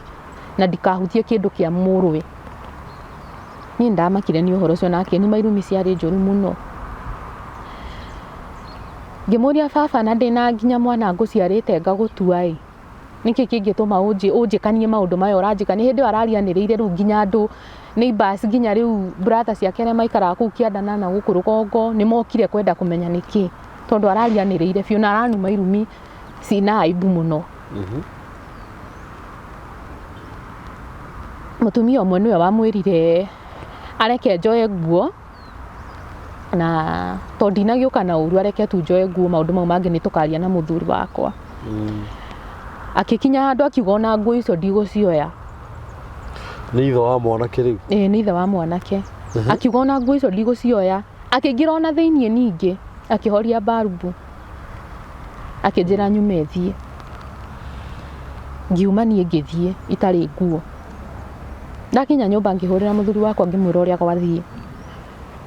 na ndikahutie kĩndũ kĩa mũrũwe. Niĩ nĩndamakire nĩ ũhoro ũcio na akĩnuma irumi ciarĩ njũru mũno. Ngĩmũria baba na ndĩna nginya mwana ngũciarĩte ngagũtua ĩ, nĩkĩ kĩngĩtũma ũnjĩkanie maũndũ maya ũranjĩka? Nĩ hĩndĩ ĩyo ararianĩrĩire rĩu nginya andũ neighbors nginya rĩu brother ciake arĩa maikaraga kũu kĩanda na gũkũ rũgongo nĩ mokire kwenda kũmenya nĩkĩ, tondũ ararianĩrĩire biũ na aranuma irumi cina aibu mũno. Mũtumia ũmwe nĩwe wamwĩrire areke njoe nguo na tondũ ndinagĩũka na ũru areke tu njoe nguo maũndũ mau mangĩ nĩ tũkaria na mũthuri wakwa. Akĩkinya handũ akiuga ona nguo icio ndigũcioya. Nĩ ithe wa mwanake rĩu? Ĩĩ nĩ ithe wa mwanake. Akiuga ona nguo icio ndigũcioya. Akĩingĩra ona thĩiniĩ ningĩ akĩhoria barubu akĩnjĩra nyume thiĩ. Ngiuma niĩ ngĩthiĩ itarĩ nguo. Ndakinya nyũmba ngĩhũrĩra mũthuri wakwa ngĩmwĩra ũrĩa gwathiĩ.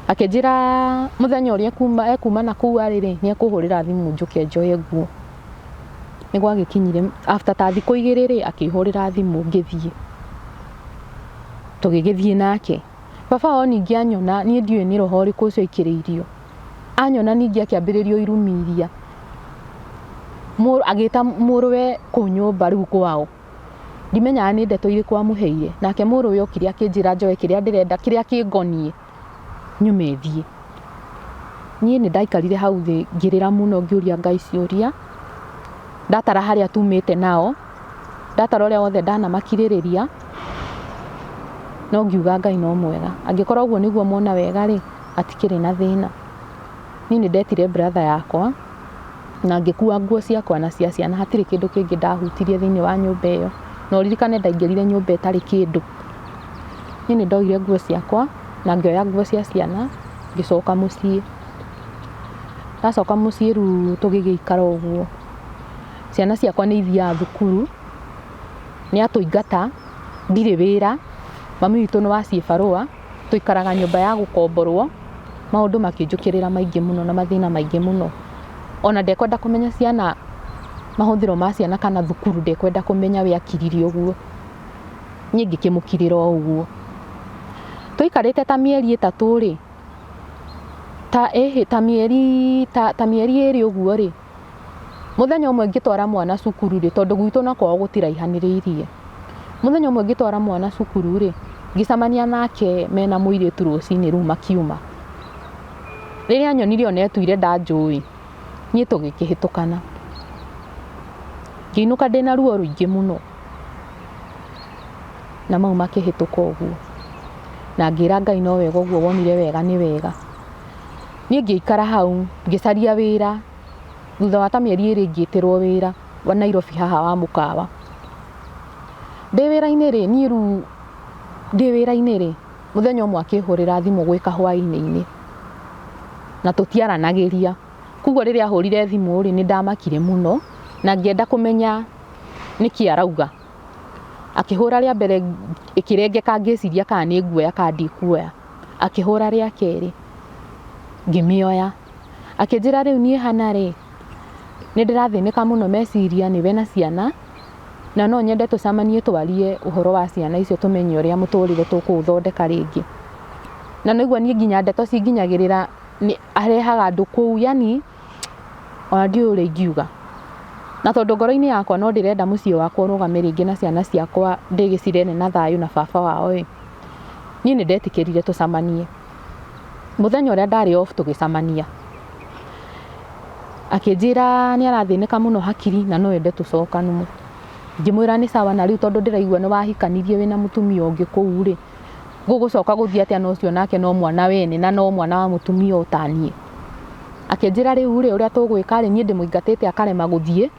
Akĩnjĩra mũthenya ũrĩa ekuma na kũu arĩ rĩ, nĩ ekũhũrĩra thimũ njũke njoe nguo. Nĩ gwagĩkinyire after ta thikũ igĩrĩ rĩ, akĩhũrĩra thimũ ngĩthiĩ. Tũgĩgĩthiĩ nake. Baba wao ningĩ anyona, niĩ ndiũĩ nĩ roho ũrĩkũ ũcio aikĩrĩirio. Anyona ningĩ akĩambĩrĩria irumi iria. Agĩta mũrũwe kũu nyũmba rĩu kwao. Ndimenyaga nĩ ndeto irĩkũ amũheire. Nake mũrũwe okire akĩnjĩra njoe kĩrĩa ndĩrenda, kĩrĩa kĩngoniĩ nyume thiĩ. Niĩ nĩ ndaikarire hau thĩ ngĩrĩra mũno ngĩũria Ngai ciũria. Ndatara harĩa tumĩte nao, ndatara ũrĩa wothe ndanamakirĩrĩria, no ngiuga Ngai no mwega. Angĩkorwo ũguo nĩguo mona wega rĩ, hatikĩrĩ na thĩna. Niĩ nĩ ndetire brother yakwa na ngĩkua nguo ciakwa na cia ciana, hatirĩ kĩndũ kĩngĩ ndahutirie thĩinĩ wa nyũmba ĩyo. Na ũririkane ndaingĩrire nyũmba ĩtarĩ kĩndũ. Niĩ nĩ ndoire nguo ciakwa na ngĩoya nguo cia ciana ngĩcoka mũciĩ. Ndacoka mũciĩ rĩu tũgĩgĩikara ũguo. Ciana ciakwa nĩ ithiaga thukuru, nĩ atũingata, ndirĩ wĩra, mami witũ nĩ wa ciĩbarũa, tũikaraga nyũmba ya gũkomborwo, maũndũ makĩnjũkĩrĩra maingĩ mũno na mathĩna maingĩ mũno. Ona ndekwenda kũmenya ciana, mahũthĩro ma ciana kana thukuru ndekwenda kũmenya we akirire ũguo. Niĩ ngĩkĩmũkirĩra o ũguo. Tũikarĩte ta mĩeri ĩtatũ rĩ, ta mĩeri ĩrĩ ũguo rĩ, mũthenya ũmwe ngĩtwara mwana cukuru rĩ, tondũ gwitũ na kwao gũtiraihanĩrĩirie. Mũthenya ũmwe ngĩtwara mwana cukuru rĩ, ngĩcemania nake mena mũirĩtu rũcinĩ rũu makiuma. Rĩrĩa anyonire ona etuire ndanjũĩ, niĩ tũgĩkĩhĩtũkana. Ngĩinũka ndĩna ruo rũingĩ mũno. Na mau makĩhĩtũka ũguo. Na ngĩra Ngai no wega ũguo wonire wega nĩ wega. Niĩ ngĩikara hau, ngĩcaria wĩra. Thutha wa ta mĩeri ĩrĩ ngĩtĩrwo wĩra wa Nairobi haha wa mũkawa. Ndĩ wĩra-inĩ rĩ, niĩ rĩu ndĩ wĩra-inĩ rĩ, mũthenya ũmwe akĩhũrĩra thimũ gwĩ kahwaĩ-inĩ na tũtiaranagĩria. Koguo rĩrĩa ahũrire thimũ rĩ, nĩ ndamakire mũno na ngĩenda kũmenya nĩkĩ arauga. Akĩhũra rĩa mbere ĩkĩrengeka, ngĩciria kana nĩ nguoya kana ndikuoya. Akĩhũra rĩa kerĩ, ngĩmĩoya. Akĩnjĩra rĩu niĩ hana rĩ, nĩ ndĩrathĩnĩka mũno meciria nĩwe na ciana, na no nyende tũcemanie twarie ũhoro wa ciana icio, tũmenye ũrĩa mũtũrĩre tũkũũthondeka rĩngĩ. Na nĩguo niĩ nginya ndeto cinginyagĩrĩra nĩ arehaga andũ kũu, yani ona ndiũĩ ũrĩa ingiuga. Na tondũ ngoro-inĩ yakwa no ndĩrenda mũciĩ wakwa ũrũgame rĩngĩ na ciana ciakwa ndĩgĩcirere na thayũ na baba wao ĩ, niĩ nĩ ndetĩkĩrire tũcemanie. Mũthenya ũrĩa ndarĩ off tũgĩcemania. Akĩnjĩra nĩ arathĩnĩka mũno hakiri na no ende tũcokanwo. Ngĩmwĩra nĩ sawa, na rĩu tondũ ndĩraigua nĩ wahikanirie wĩna mũtumia ũngĩ kũu rĩ, gũgũcoka gũthiĩ atĩa na ũcio nake no mwana wene na no mwana wa mũtumia o ta niĩ. Akĩnjĩra rĩu rĩ, ũrĩa tũgwĩka rĩ, niĩ ndĩmũingatĩte akarema gũthiĩ,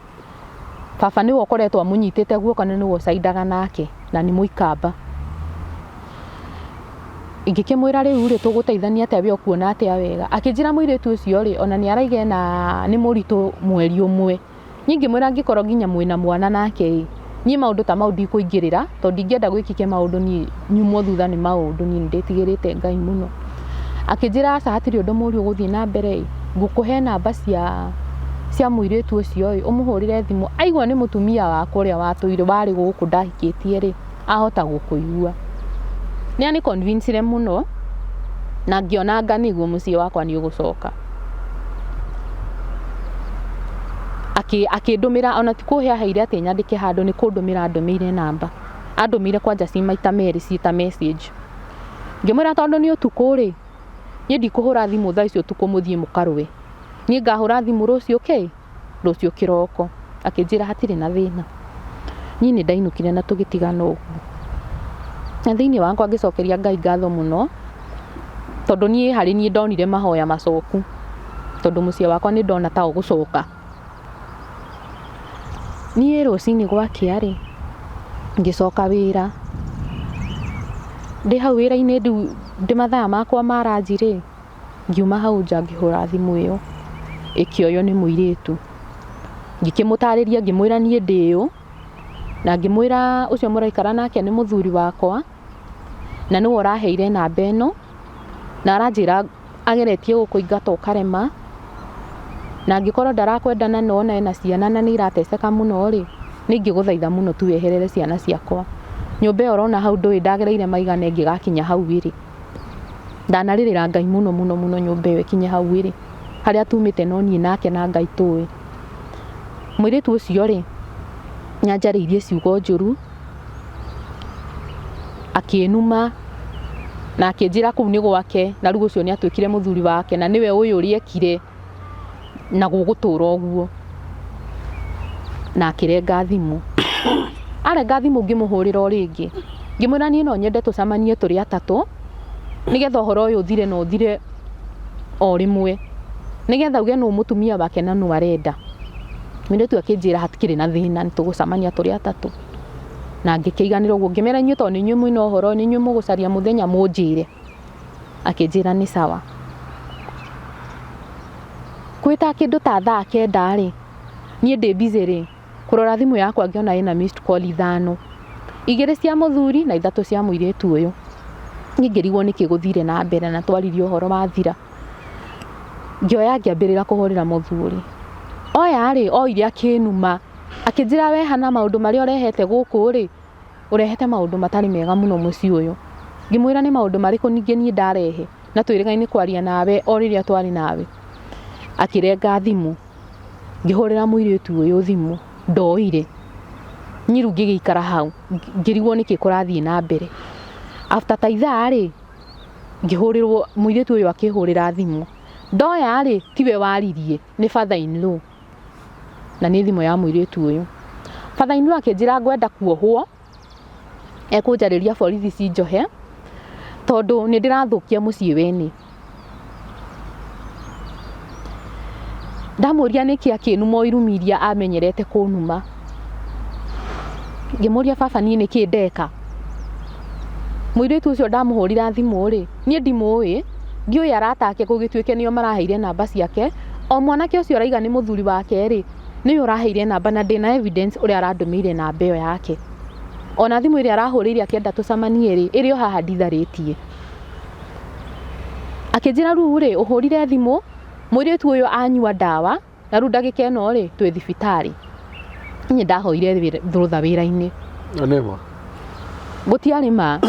baba nĩwe ũkoretwo amũnyitĩte guoko na nĩwe ũcaindaga nake na nĩ mũikamba. Ngĩkĩmwĩra rĩu rĩ, tũgũteithania atĩa, we ũkuona atĩa wega? Akĩnjĩra mũirĩtu ũcio rĩ, ona nĩ araiga ena nĩ mũritũ mweri ũmwe. Niĩ ngĩmwĩra angĩkorwo nginya mwĩna mwana nake ĩ, niĩ maũndũ ta mau ndikũingĩrĩra, tondũ ndingĩenda gwĩkĩke maũndũ niĩ nyumwo thutha nĩ maũndũ, niĩ nĩ ndĩtigĩrĩte Ngai mũno. Akĩnjĩra aca hatirĩ ũndũ mũru ũgũthiĩ na mbere ĩ, ngũkũhe namba cia mũirĩtu ũcio ĩ, ũmũhũrĩre thimũ, aigua nĩ mũtumia wakwa ũrĩa watũire warĩ gũkũ ndahikĩtie rĩ, ahota gũkũigua. Nĩ ani convince ire mũno na ngĩona anga nĩguo mũciĩ wakwa nĩ ũgũcoka. Akĩndũmĩra, ona ti kũhe aheire atĩ nyandĩke handũ, nĩ kũndũmĩra andũmĩire namba. Andũmĩire kwanja ci maita merĩ ciĩ ta message. Ngĩmwĩra tondũ nĩ ũtukũ rĩ, niĩ ndikũhũra thimũ thaa ici ũtukũ mũthiĩ mũkarũe. Niĩ ngahũra thimũ rũciũ kĩ? Rũciũ kĩroko. Akĩnjĩra hatirĩ na thĩna. Niĩ nĩ ndainũkire na tũgĩtigana ũguo. Na thĩinĩ wakwa ngĩcokeria Ngai ngatho mũno, tondũ niĩ harĩ niĩ ndonire mahoya macoku, tondũ mũciĩ wakwa nĩ ndona ta ũgũcoka. Niĩ rũcinĩ gwakĩa rĩ, ngĩcoka wĩra. Ndĩ hau wĩra-inĩ rĩu ndĩ mathaa makwa ma ranji rĩ, ngiuma hau nja ngĩhũra thimũ ĩyo, ĩkĩoywo nĩ mũirĩtu. Ngĩkĩmũtarĩria ngĩmwĩra niĩ ndĩ ũ, na ngĩmwĩra ũcio mũraikara nake nĩ mũthuri wakwa, na nĩwe ũraheire namba ĩno, na aranjĩra ageretie gũkũingata ũkarema, na angĩkorwo ndarakwenda na nĩwona ena ciana na nĩ irateseka mũno rĩ, nĩ ingĩgũthaitha mũno tu weherere ciana ciakwa. Nyũmba ĩyo ũrona hau ndũĩ ndagereire maigana ĩngĩgakinya hau ĩrĩ. Ndanarĩrĩra Ngai mũno mũno mũno nyũmba ĩyo ĩkinye hau ĩrĩ. Harĩa tumĩte no niĩ nake na Ngai tũĩ. Mũirĩtu ũcio rĩ, nĩ anjarĩirie ciugo njũru, akĩnuma na akĩnjĩra kũu nĩ gwake, na rĩu ũcio nĩ atuĩkire mũthuri wake na nĩwe ũĩ ũrĩa ekire na gũgũtũra ũguo. Na akĩrenga thimũ. Arenga thimũ ngĩmũhũrĩra o rĩngĩ, ngĩmwĩra niĩ no nyende tũcemanie tũrĩ atatũ, nĩgetha ũhoro ũyũ ũthire na ũthire o rĩmwe, nĩgetha auge nũ mũtumia wake na nũ arenda. Mũirĩtu akĩnjĩra hatikĩrĩ na thĩna nĩ tũgũcemania tũrĩ atatũ. Na ngĩkĩiganĩra ũguo, ngĩmera inyuĩ tondũ nĩ inyuĩ mwĩna ũhoro nĩ inyuĩ mũgũcaria mũthenya mũnjĩre. Akĩnjĩra nĩ sawa. Kwĩ ta kĩndũ ta thaa kenda rĩ, niĩ ndĩ busy rĩ, kũrora thimũ yakwa ngĩona ĩna missed call ithano. Igĩrĩ cia mũthuri na ithatũ cia mũirĩtu ũyũ. Niĩ ngĩrigwo nĩkĩ gũthire na mbere na twaririe ũhoro wathira. Ngĩoya ngĩambĩrĩra kũhũrĩra mũthuri. Oya rĩ, oire akĩnuma, akĩnjĩra we hana maũndũ marĩa ũrehete gũkũ rĩ, ũrehete maũndũ matarĩ mega mũno mũciĩ ũyũ. Ngĩmwĩra nĩ maũndũ marĩkũ ningĩ niĩ ndarehe na twĩrĩgaine kwaria nawe o rĩrĩa twarĩ nawe. Akĩrenga thimũ, ngĩhũrĩra mũirĩtu ũyũ thimũ, ndoire. Niĩ rĩu ngĩgĩikara hau, ngĩrigwo nĩkĩ kũrathiĩ na mbere. After ta ithaa rĩ, ngĩhũrĩrwo, mũirĩtu ũyũ akĩhũrĩra thimũ. Ndoya rĩ, tiwe waririe, nĩ father in law, na nĩ thimũ ya mũirĩtu ũyũ. Father in law akĩnjĩra ngwenda kuohwo, ekũnjarĩria borithi cinjohe, tondũ nĩ ndĩrathũkia mũciĩ wene. Ndamũria nĩkĩ akĩnuma o irumi iria amenyerete kũnuma. Ngĩmũria baba niĩ nĩkĩ ndeka? Mũirĩtu ũcio ndamũhũrĩra thimũ rĩ, niĩ ndimũĩ, ndiũĩ arata ake gũgĩtuĩke nĩo maraheire namba ciake, o mwanake ũcio ũraiga nĩ mũthuri wake rĩ, nĩwe ũraheire namba na ndĩna evidence ũrĩa arandũmĩire namba ĩyo yake. Ona thimũ ĩrĩa arahũrĩire akĩenda tũcemanie rĩ, ĩrĩ o haha nditharĩtie. Akĩnjĩra rĩu rĩ, ũhũrire thimũ, mũirĩtu ũyũ anyua ndawa, na rĩu ndagĩka ĩno rĩ, twĩ thibitarĩ. Niĩ ndahoire rũtha wĩra-inĩ. Na nĩ ma. Gũtiarĩ ma.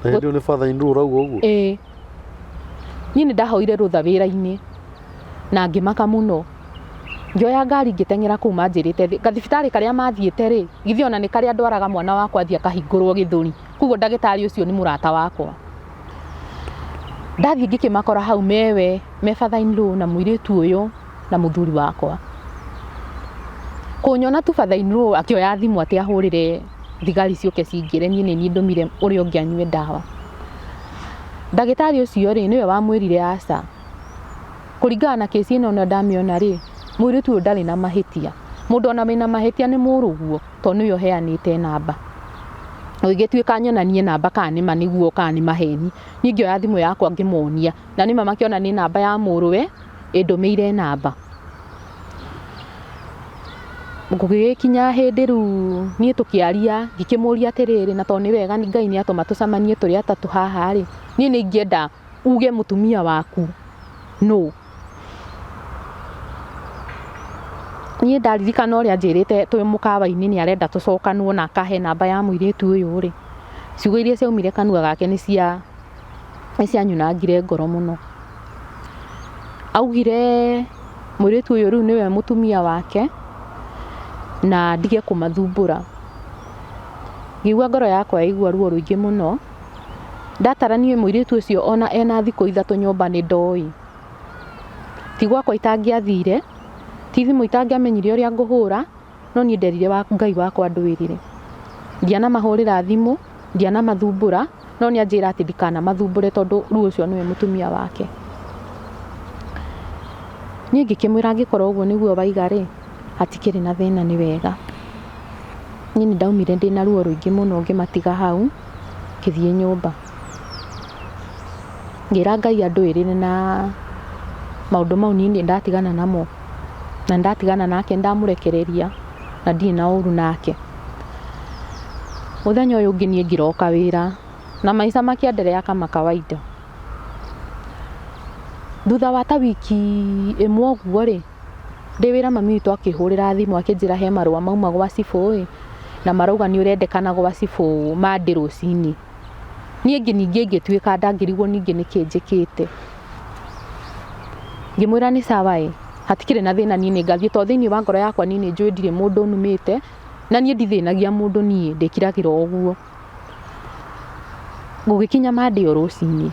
Na hĩndĩ ĩyo nĩ father in law ũrauga ũguo? Ĩĩ. Niĩ nĩ ndahoire rũtha wĩra-inĩ na ngĩmaka mũno. Ngĩoya ngari ngĩteng'era kũu manjĩrĩte gathibitarĩ karĩa mathiĩte rĩ, githĩ ona nĩ karĩa ndwaraga mwana wakwa athiĩ akahingũrwo gĩthũri. Koguo ndagĩtarĩ ũcio nĩ mũrata wakwa. Ndathiĩ ngĩkĩmakora hau mewe, me father in law na mũirĩtu ũyũ na mũthuri wakwa. Kũnyona tu father in law akĩoya thimũ atĩ ahũrĩre thigari ciũke cingĩre niĩ nĩ niĩ ndũmire ũrĩa ũngĩ anyue ndawa. Ndagĩtarĩ ũcio rĩ, nĩwe wamwĩrire aca. Kũringana na kĩci ĩno ona ndamĩona rĩ, mũirĩtu ũyũ ndarĩ na mahĩtia. Mũndũ ona wĩna mahĩtia nĩ mũrũguo tondũ nĩwe ũheanĩte namba. Gũgĩtuĩka nyonanie namba kana nĩ ma nĩguo kana nĩ maheni. Niĩ ngĩoya thimũ yakwa ngĩmonia na nĩma makĩona nĩ namba ya mũrũwe ĩndũmĩire namba. Gũgĩkinya hĩndĩ rĩu niĩ tũkĩaria ngĩkĩmũria atĩrĩrĩ, na tondũ nĩ wega Ngai nĩ atũma tũcemanie tũrĩ atatũ haha rĩ, niĩ nĩ ingĩenda uge mũtumia waku nũ. Niĩ ndaririkana ũrĩa anjĩrĩte twĩ mũkawa-inĩ nĩ arenda tũcokanwo na akahe namba ya mũirĩtu ũyũ rĩ, ciugo iria ciaumire kanua gake nĩ cianyunangire ngoro mũno. Augire mũirĩtu ũyũ rĩu nĩwe mũtumia wake na ndige kũmathumbũra. Ngĩigua ngoro yakwa yaigua ruo rũingĩ mũno. Ndatara niĩ mũirĩtu ũcio ona ena thikũ ithatũ nyũmba nĩ ndoĩ. Ti gwakwa itangĩathire, ti thimũ itangĩamenyire ũrĩa ngũhũra, no niĩ nderire Ngai wakwa ndwĩrĩre. Ndianamahũrĩra thimũ, ndianamathumbũra, no nĩ anjĩra atĩ ndikanamathumbũre tondũ rĩu ũcio nĩwe mũtumia wake. Niĩ ngĩkĩmwĩra angĩkorwo ũguo nĩguo waiga rĩ, hatikĩrĩ na thĩna nĩ wega. Niĩ nĩ ndaumire ndĩna ruo rũingĩ mũno ngĩmatiga hau, ngĩthiĩ nyũmba. Ngĩra Ngai andũĩrĩre na maũndũ mau niĩ nĩ ndatigana namo. Na ndatigana nake ndamũrekereria na ndirĩ na ũru nake. Mũthenya ũyũ ũngĩ niĩ ngĩroka wĩra na maica makĩendelea kama kawaida. Thutha wa ta wiki ĩmwe ũguo rĩ, ndĩ wĩra mami witũ akĩhũrĩra thimũ akĩnjĩra he marũa mauma gwa cibũ ĩ, na marauga nĩ ũrendekana gwa cibũ Monday rũcinĩ. Niĩ ningĩ ngĩtuĩka nda ngĩrigwo ningĩ nĩkĩ njĩkĩte. Ngĩmwĩra nĩ sawa ĩ, hatikĩrĩ na thĩna niĩ nĩngathiĩ tondũ thĩinĩ wa ngoro yakwa niĩ nĩnjũĩ ndirĩ mũndũ nũmĩte na niĩ ndithĩnagia mũndũ niĩ ndĩkiragĩra o ũguo. Gũgĩkinya Monday o rũcinĩ,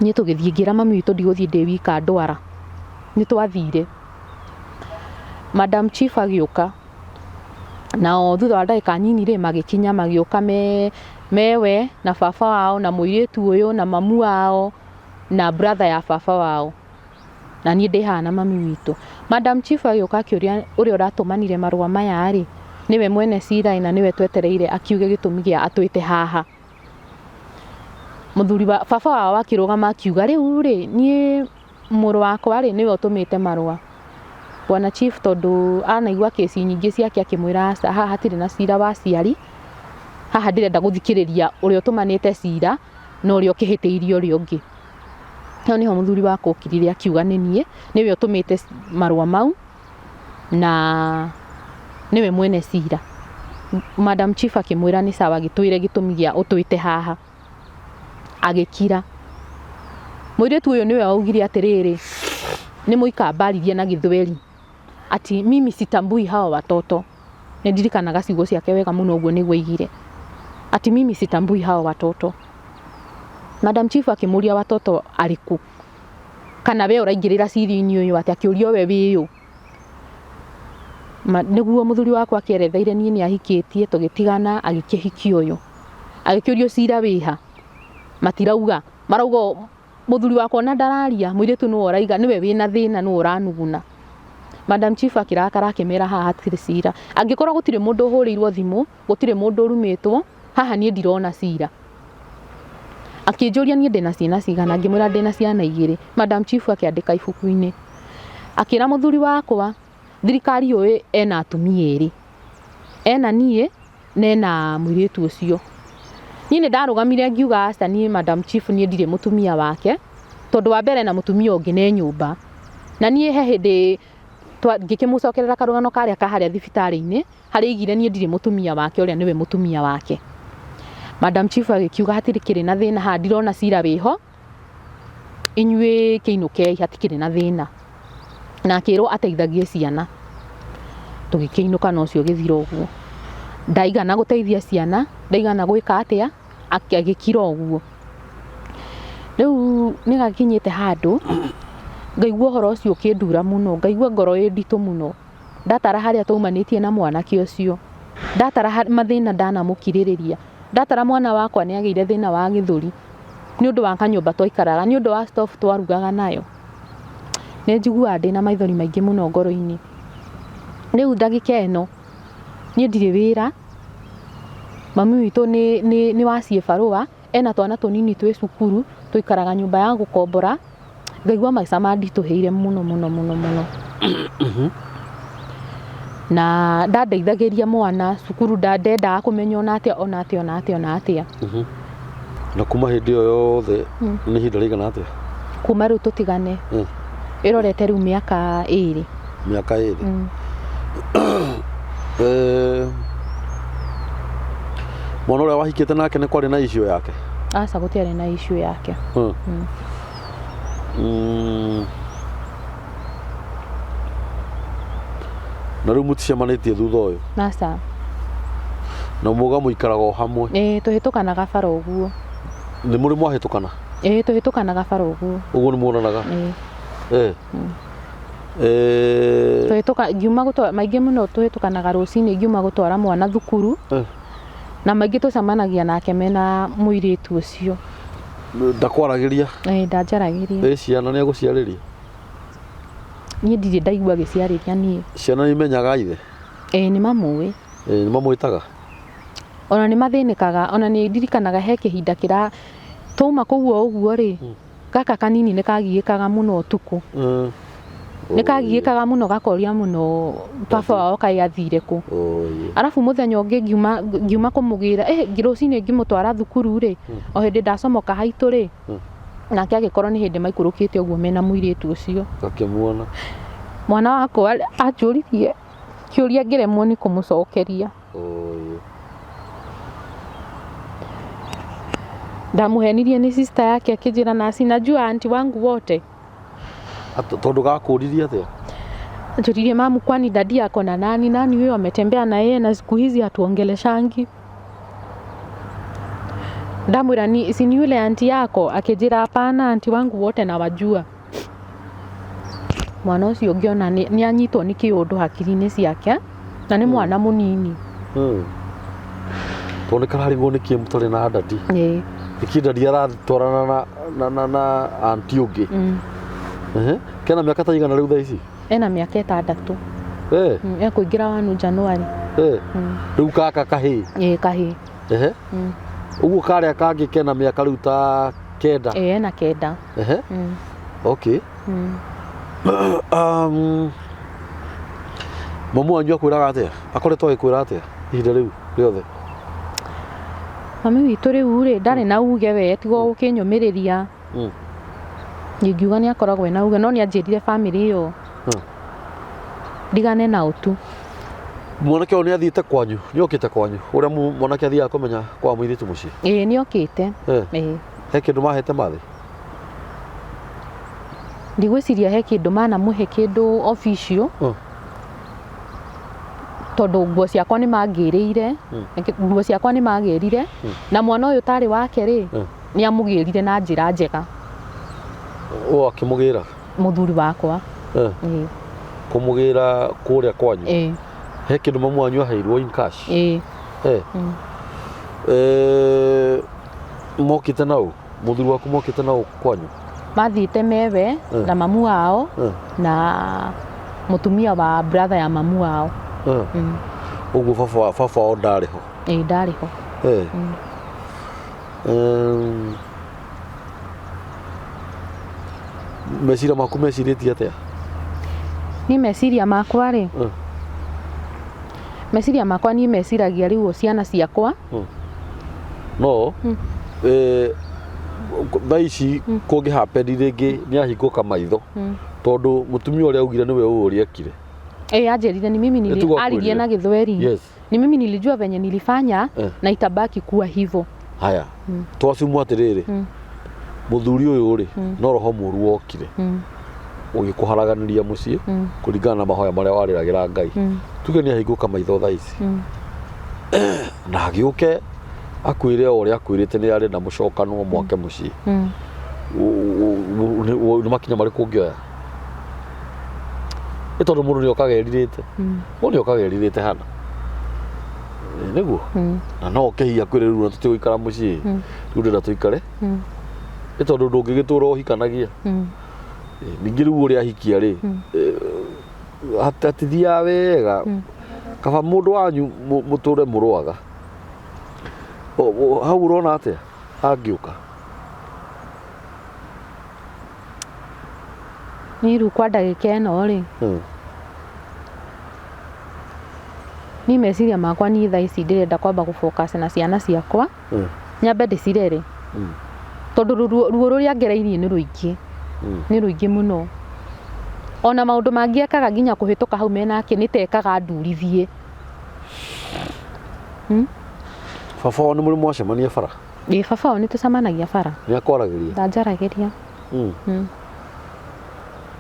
niĩ tũgĩthiĩ ngĩra mami witũ ndigũthiĩ ndĩ wika ndwara. Nĩ twathire. Madam Chief agĩũka nao thutha wa ndagĩka nini rĩ magĩkinya magĩũka mewe na baba wao na mũirĩtu ũyũ na mamu wao na brother ya baba wao na niĩ ndĩ haha na mami witũ. Madam Chief agĩũka akĩũria ũrĩa ũratũmanire marũa maya rĩ, nĩwe mwene cira na nĩwe twetereire akiuge gĩtũmi gĩa atwĩte haha. Mũthuri wa baba wao akĩrũgama akiuga rĩu rĩ, niĩ mũrũ wakwa rĩ nĩwe ũtũmĩte marũa. Bwana Chief tondũ anaigua kĩci nyingĩ ciake akĩmwĩra aca haha hatirĩ na cira wa aciari, haha ndĩrenda gũthikĩrĩria ũrĩa ũtũmanĩte cira na ũrĩa ũkĩhĩtĩirie ũrĩa ũngĩ. Hau nĩho mũthuri wakwa okirire akiuga nĩ niĩ, nĩwe ũtũmĩte marũa mau na nĩwe mwene cira. Madam Chief akĩmwĩra nĩ sawa gĩtwĩre gĩtũmi gĩa ũtwĩte haha. Agĩkira. Mũirĩtu ũyũ nĩwe waugire atĩrĩrĩ, nĩ mũikambaririe na gĩthweri ati mimi sitambui hawa watoto. Nĩ ndirikanaga ciugo ciake wega mũno ũguo nĩguo aigire. Ati mimi sitambui hawa watoto. Madam Chief akĩmũria watoto arĩkũ? Kana we ũraingĩrĩra cira-inĩ ũyũ atĩa? Akĩũrio we wĩyũ? Nĩguo mũthuri wakwa akĩeretheire niĩ nĩ ahikĩtie tũgĩtigana agĩkĩhikia ũyũ. Agĩkĩũrio cira wĩha? Matirauga. Marauga mũthuri wakwa ona ndararia, mũirĩtu nĩwe ũraiga nĩwe wĩna thĩna nĩwe ũranuguna. Madam Chief akĩrakara akĩmera haha hatirĩ cira. Angĩkorwo gũtirĩ mũndũ ũhũrĩirwo thimũ, gũtirĩ mũndũ ũrumĩtwo, haha niĩ ndirona cira. Akĩnjũria niĩ ndĩna ciana cigana, ngĩmwĩra ndĩna ciana igĩrĩ. Madam Chief akĩandĩka ibuku-inĩ. Akĩra mũthuri wakwa, thirikari yũĩ ena atumia erĩ. Ena niĩ Nena mũirĩtu ũcio. Niĩ nĩ ndarũgamire ngiuga aca, niĩ Madam Chief niĩ ndirĩ mũtumia wake, tondũ wa mbere na mũtumia ũngĩ ne nyũmba. Na niĩ he hĩndĩ ngĩkĩmũcokerera karũgano karĩa ka harĩa thibitarĩ-inĩ, harĩa aigire niĩ ndirĩ mũtumia wake, ũrĩa nĩwe mũtumia wake. Madam Chief agĩkiuga hatirĩ kĩrĩ na thĩna haha, ndirona cira wĩho, inyuĩ kĩinũkei, hatikĩrĩ na thĩna. Na akĩrwo ateithagie ciana. Tũgĩkĩinũka na ũcio ũgĩthira ũguo. Ndaigana gũteithia ciana, ndaigana gwĩka atĩa, agĩkira ũguo. Rĩu nĩ gakinyĩte handũ ngaigua ũhoro ũcio ũkĩndura mũno, ngaigua ngoro ĩ nditũ mũno. Ndatara harĩa twaumanĩtie na mwanake ũcio, ndatara mathĩna ndanamũkirĩrĩria, ndatara mwana wakwa nĩ agĩire thĩna wa gĩthũri nĩ ũndũ wa kanyũmba twaikaraga, nĩ ũndũ wa stove twarugaga nayo. Nĩ njiguaga ndĩna maithori maingĩ mũno ngoro-inĩ. Rĩu ndagĩka ĩno niĩ ndirĩ wĩra, mami witũ nĩ wa ciĩbarũa, ena twana tũnini twĩ cukuru, tũikaraga nyũmba ya gũkombora, ngaigua maica manditũhĩire mũno mũno mũno mũno. Na ndandeithagĩria mwana cukuru, ndendaga kũmenya ona atĩa ona atĩa ona atĩa ona atĩa. Na kuma hĩndĩ ĩyo yothe nĩ ihinda rĩigana atĩa? Kuma rĩu tũtigane ĩrorete rĩu mĩaka 2. Mĩaka 2. Mwana ũrĩa wahikĩte nake nĩ kwarĩ na issue yake? Aca, gũtiarĩ na issue yake. Na rĩu mũticemanĩtie thutha ũyũ? Aca. Na muga mũikaraga o hamwe? Ĩĩ, tũhĩtũkanaga bara ũguo. Nĩ mũrĩ mwahĩtũkana? Ĩĩ, tũhĩtũkanaga bara ũguo. Ũguo nĩ muonanaga? Ĩĩ. Tũhĩtũka ngiuma gũtwara maingĩ mũno, tũhĩtũkanaga rũcinĩ ngiuma gũtwara mwana thukuru. Na maingĩ tũcemanagia nake mena mũirĩtu ũcio. Ndakwaragĩria? Ĩĩ, ndanjaragĩria. Ĩ ciana nĩ agũciarĩria? Niĩ ndirĩ ndaigua agĩciarĩria niĩ. Ciana nĩ imenyaga ithe? Ĩĩ, nĩ mamũĩ. Ĩĩ, nĩ mamwĩtaga? Ona nĩ mathĩnĩkaga, ona nĩ ndirikanaga he kĩhinda kĩra twauma kũu o ũguo rĩ, gaka kanini nĩ kagiĩkaga mũno ũtukũ. Nĩ kagiĩkaga mũno, gakoria mũno baba wao kaĩ athire kũ. Arabu mũthenya ũngĩ ngiuma kũmũgĩra, rũcinĩ ngĩmũtwara thukuru rĩ, o hĩndĩ ndacomoka haitũ rĩ, nake agĩkorwo nĩ hĩndĩ maikũrũkĩte ũguo mena mũirĩtu ũcio. Akĩmuona. Mwana wakwa anjũririe kĩũria ngĩremwo nĩ kũmũcokeria. Ndamũhenirie nĩ sister yake, akĩnjĩra na sinajua aunty wangu wote. Tondũ gakũririe atĩa? Anjũririe, "Mamu, kwani daddy ako na nani? Nani huyo ametembea na yeye na siku hizi hatuongeleshangi?" Ndamwĩra ni si ni yule aunty yako, akĩnjĩra hapana, aunty wangu wote nawajua. Mwana ũcio ngĩona nĩ anyitwo nĩ kĩũndũ hakiri-inĩ ciake, na nĩ mwana mũnini. Tondũ nĩ kararigwo nĩkĩ mũtarĩ na daddy. Nĩkĩ daddy aratwarana na aunty ũngĩ. Kena mĩaka ta igana rĩu thaa ici? Ena mĩaka 6. Ekũingĩra wanu January. Rĩu gaka kahĩĩ? Ĩĩ, kahĩĩ. Ũguo karĩa kangĩ kena mĩaka rĩu ta 9? Ĩĩ, ena 9. Okay. Mamu wanyu akwĩraga atĩa? Akoretwo agĩkwĩra atĩa ihinda rĩu rĩothe? Mami witũ rĩu rĩ, ndarĩ na uge we, tiga gũkĩnyũmĩrĩria. Ingiuga nĩ akoragwo ena uge, no nĩ anjĩrire family ĩyo ndigane nao tu. Mwanake ũyũ nĩ athiĩte kwanyu? Nĩ okĩte kwanyu? Ũrĩa mwanake athiaga kũmenya kwa mũirĩtu mũciĩ? Ĩĩ, nĩ okĩte. Ĩĩ. He kĩndũ mahete mathĩ? Ndigwĩciria he kĩndũ manamũhe kĩndũ official. Tondũ nguo ciakwa nĩ mangĩrĩire, nguo ciakwa nĩ magĩrire, na mwana ũyũ tarĩ wake rĩ, nĩ amũgĩrire na njĩra njega. Ũũ akĩmũgĩra? Mũthuri wakwa. Ĩĩ. Kũmũgĩra kũrĩa kwanyu? Ĩĩ. He kĩndũ mamu wanyu aheirwo in cash? Ĩĩ. Mokĩte nau? Mũthuri waku mokĩte nau kwanyu? Mathiĩte mewe na mamu wao na mũtumia wa brother ya mamu wao. Ũguo baba wao ndarĩ ho? Ĩĩ, ndarĩ ho. Meciria maku mecirĩtie atĩa? Niĩ meciria makwa rĩ, Meciria makwa niĩ meciragia rĩu ciana ciakwa. No thaa ici kũngĩ happen rĩngĩ nĩ ahingũka maitho, tondũ mũtumia ũrĩa augire nĩwe ũũ ũrĩa ekire. Eh, anjĩrire ni mimi nili, Nĩtugo aririe akwĩrire. na Gĩthweri. Ni mimi nilijua venye nilifanya na itabaki kuwa hivyo. Haya, twacumwo atĩrĩrĩ, mũthuri ũyũ rĩ, no roho mũru wokire ũgĩkũharaganĩria mũciĩ kũringana na mahoya marĩa warĩragĩra Ngai. Tuge nĩ ahingũka maitho thaa ici na agĩũke akwĩre o ũrĩa akwĩrĩte nĩ arenda mũcokanwo mwake mũciĩ, nĩ makinya marĩkũ ũngĩoya? Nĩ tondũ mũndũ nĩ okaga erirĩte, mũndũ nĩ okaga erirĩte hana. Nĩguo na no oke hihi akwĩre rĩu na tũtigũikara mũciĩ, rĩu ndĩrenda tũikare, nĩ tondũ ndũngĩgĩtũra ũhikanagia. Ningĩ rĩu ũrĩa ahikia rĩ, hatithiaga wega, kaba mũndũ wanyu mũtũre mũrũaga. Hau ũrona atĩa angĩũka? Niĩ rĩu kwa ndagĩka ĩno rĩ, niĩ meciria makwa niĩ thaa ici ndĩrenda kwamba gũ focus na ciana ciakwa, nyambe ndĩcirere, tondũ ruo rũrĩa ngereirie nĩ rũingĩ, nĩ rũingĩ mũno. Ona maũndũ mangĩ ekaga nginya kũhĩtũka hau menake nĩ tekaga ndurithie. Baba wao nĩ mũrĩ mwacemania bara? Ĩ, baba wao nĩ tũcemanagia bara. Nĩ akwaragĩria? Ndanjaragĩria.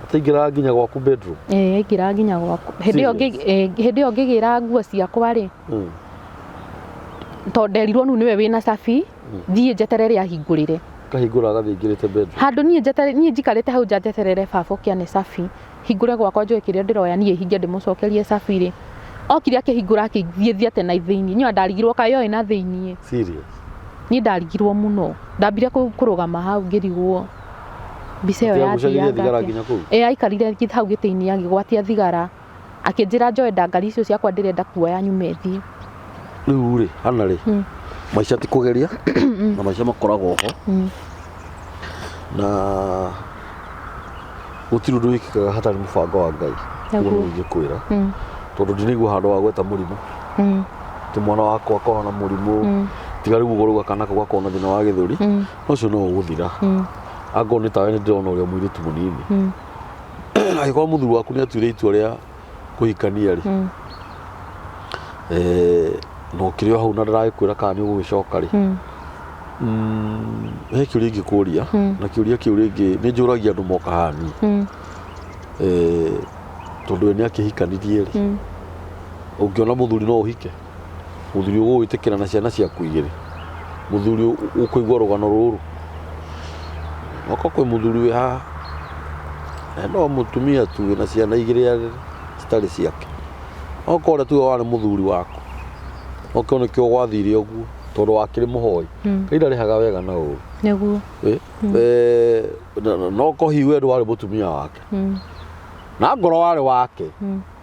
Ataingĩraga nginya gwaku bedroom? Ĩ, aingĩraga nginya gwaku hĩndĩ ĩyo. Serious? Hĩndĩ ĩyo ngĩgĩra nguo ciakwa rĩ, tondũ nderirwo nĩwe wĩna cabi, thiĩ njeterere ahingũrĩre. Kahingũra agathiĩ aingĩrĩte bedroom? Handũ niĩ njetere, niĩ njikarĩte hau nja njeterere baba oke ane cabi, hingũre gwakwa njoe kĩrĩa ndĩroya, niĩ hinge ndĩmũcokerie cabi rĩ, okire akĩhingũra akĩthiĩ thiate na thĩiniĩ. Niĩ ndarigirwo kaĩ oĩ na thĩiniĩ. Serious? Niĩ ndarigirwo mũno, ndambire kũrũgama hau ngĩrigwo mbica ĩyo. Agucagĩria thigara Yathianga. nginya kũu? Ĩ, aikarire hau gĩtĩ-inĩ agĩgwatia thigara, akĩnjĩra njoe ndangari icio ciakwa ndĩrenda kuoya nyume thiĩ. Rĩu rĩ, hana rĩ, maica ti kũgeria na maica makoragwo ho, na gũtirĩ ũndũ wĩkĩkaga hatarĩ mũbango wa Ngai. Ũguo Nĩguo. nĩguo ingĩkwĩra, tondũ ndinaigua handũ wa gweta mũrimũ ti mwana wakwa akorwo na mũrimũ, tiga rĩu ũguo rauga kana kau gakorwo na thĩna wa gĩthũri, no ũcio no ũgũthira. Angorwo nĩ tawe nĩ ndĩrona ũrĩa mũirĩtu mũnini, angĩkorwo mũthuri waku nĩ atuire itua rĩa kũhikania rĩ, na ũkĩrĩ o hau na ndaragĩkwĩra kana nĩ ũgũgĩcoka rĩ, he kĩũria ingĩkũria, na kĩũria kĩu rĩngĩ nĩ njũragia andũ moka haha niĩ. Tondũ we nĩ akĩhikanirie rĩ, ũngĩona mũthuri no ũhike mũthuri ũgũgwĩtĩkĩra na ciana ciaku igĩrĩ, mũthuri ũkũigua rũgano rũrũ? Okorwo kwĩ mũthuri wĩ haha, no mũtumia tu wĩna ciana igĩrĩ citarĩ ciake, okorwo ũrĩa tuge warĩ mũthuri waku, okorwo nĩkĩo gwathire ũguo tondũ wakĩrĩ mũhoi, Ngai ndarĩhaga wega na ũru. Nĩguo. No ko hihi we ndwarĩ mũtumia wake na ngoro warĩ wake,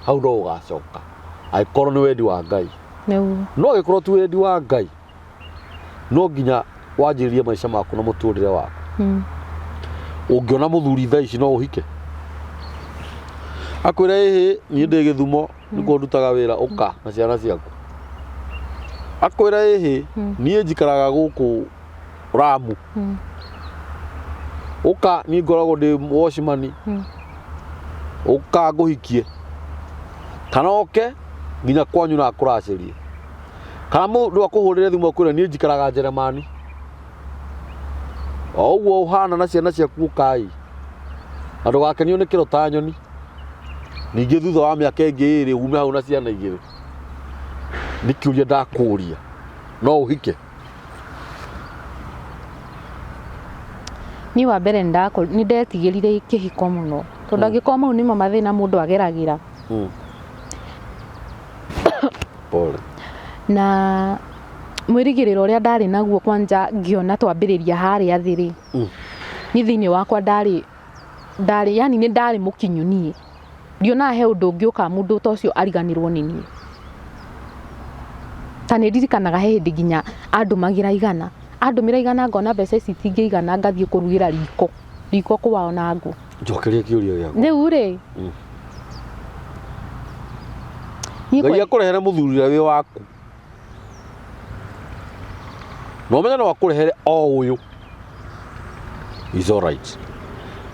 hau no ũgacoka angĩkorwo nĩ wendi wa Ngai. Nĩguo. No angĩkorwo ti wendi wa Ngai, no nginya wanjĩrĩrie maica maku na mũtũrĩre waku. Ũngĩona mũthuri thaa ici no ũhike akwĩre ĩhĩ, niĩ ndĩ Gĩthumo nĩkuo ndutaga wĩra, ũka na ciana ciaku, akwĩre ĩhĩ, niĩ njikaraga gũkũ Ramu, ũka, niĩ ngoragwo ndĩ watchman, ũka ngũhikie, kana oke nginya kwanyu na akũracĩrie, kana mũndũ akũhũrĩre thimũ akwĩre niĩ njikaraga Njeremani, o ũguo ũhana na ciana ciaku, ũkai na ndũgakenio nĩ kĩro ta nyoni. Ningĩ thutha wa mĩaka ĩngĩ ĩrĩ ume hau na ciana igĩrĩ. Nĩ kĩũria ndakũria, no ũhike? Niĩ wa mbere nĩ ndetigĩrire kĩhiko mũno, tondũ angĩkorwo mau nĩmo mathĩna mũndũ ageragĩra, Pole. Na mwĩrĩgĩrĩro ũrĩa ndarĩ naguo kwanja ngĩona twambĩrĩria harĩa thĩ rĩ, niĩ thĩinĩ wakwa ndarĩ yani nĩ ndarĩ mũkinyu. Niĩ ndionaga he ũndũ ũngĩũka mũndũ ta ũcio ariganĩrwo nĩ niĩ. Ta nĩ ndirikanaga he hĩndĩ nginya andũmagĩra 100, andũmĩra 100, ngona mbeca ici itingĩigana, ngathiĩ kũrugĩra riko kwao na ngũ. Njokeria kĩũria gĩakwa. Rĩu rĩ, Niĩ Ngai kwe- akũrehere mũthuri ũrĩa wĩ waku na ũmenye no akũrehere o ũyũ is alright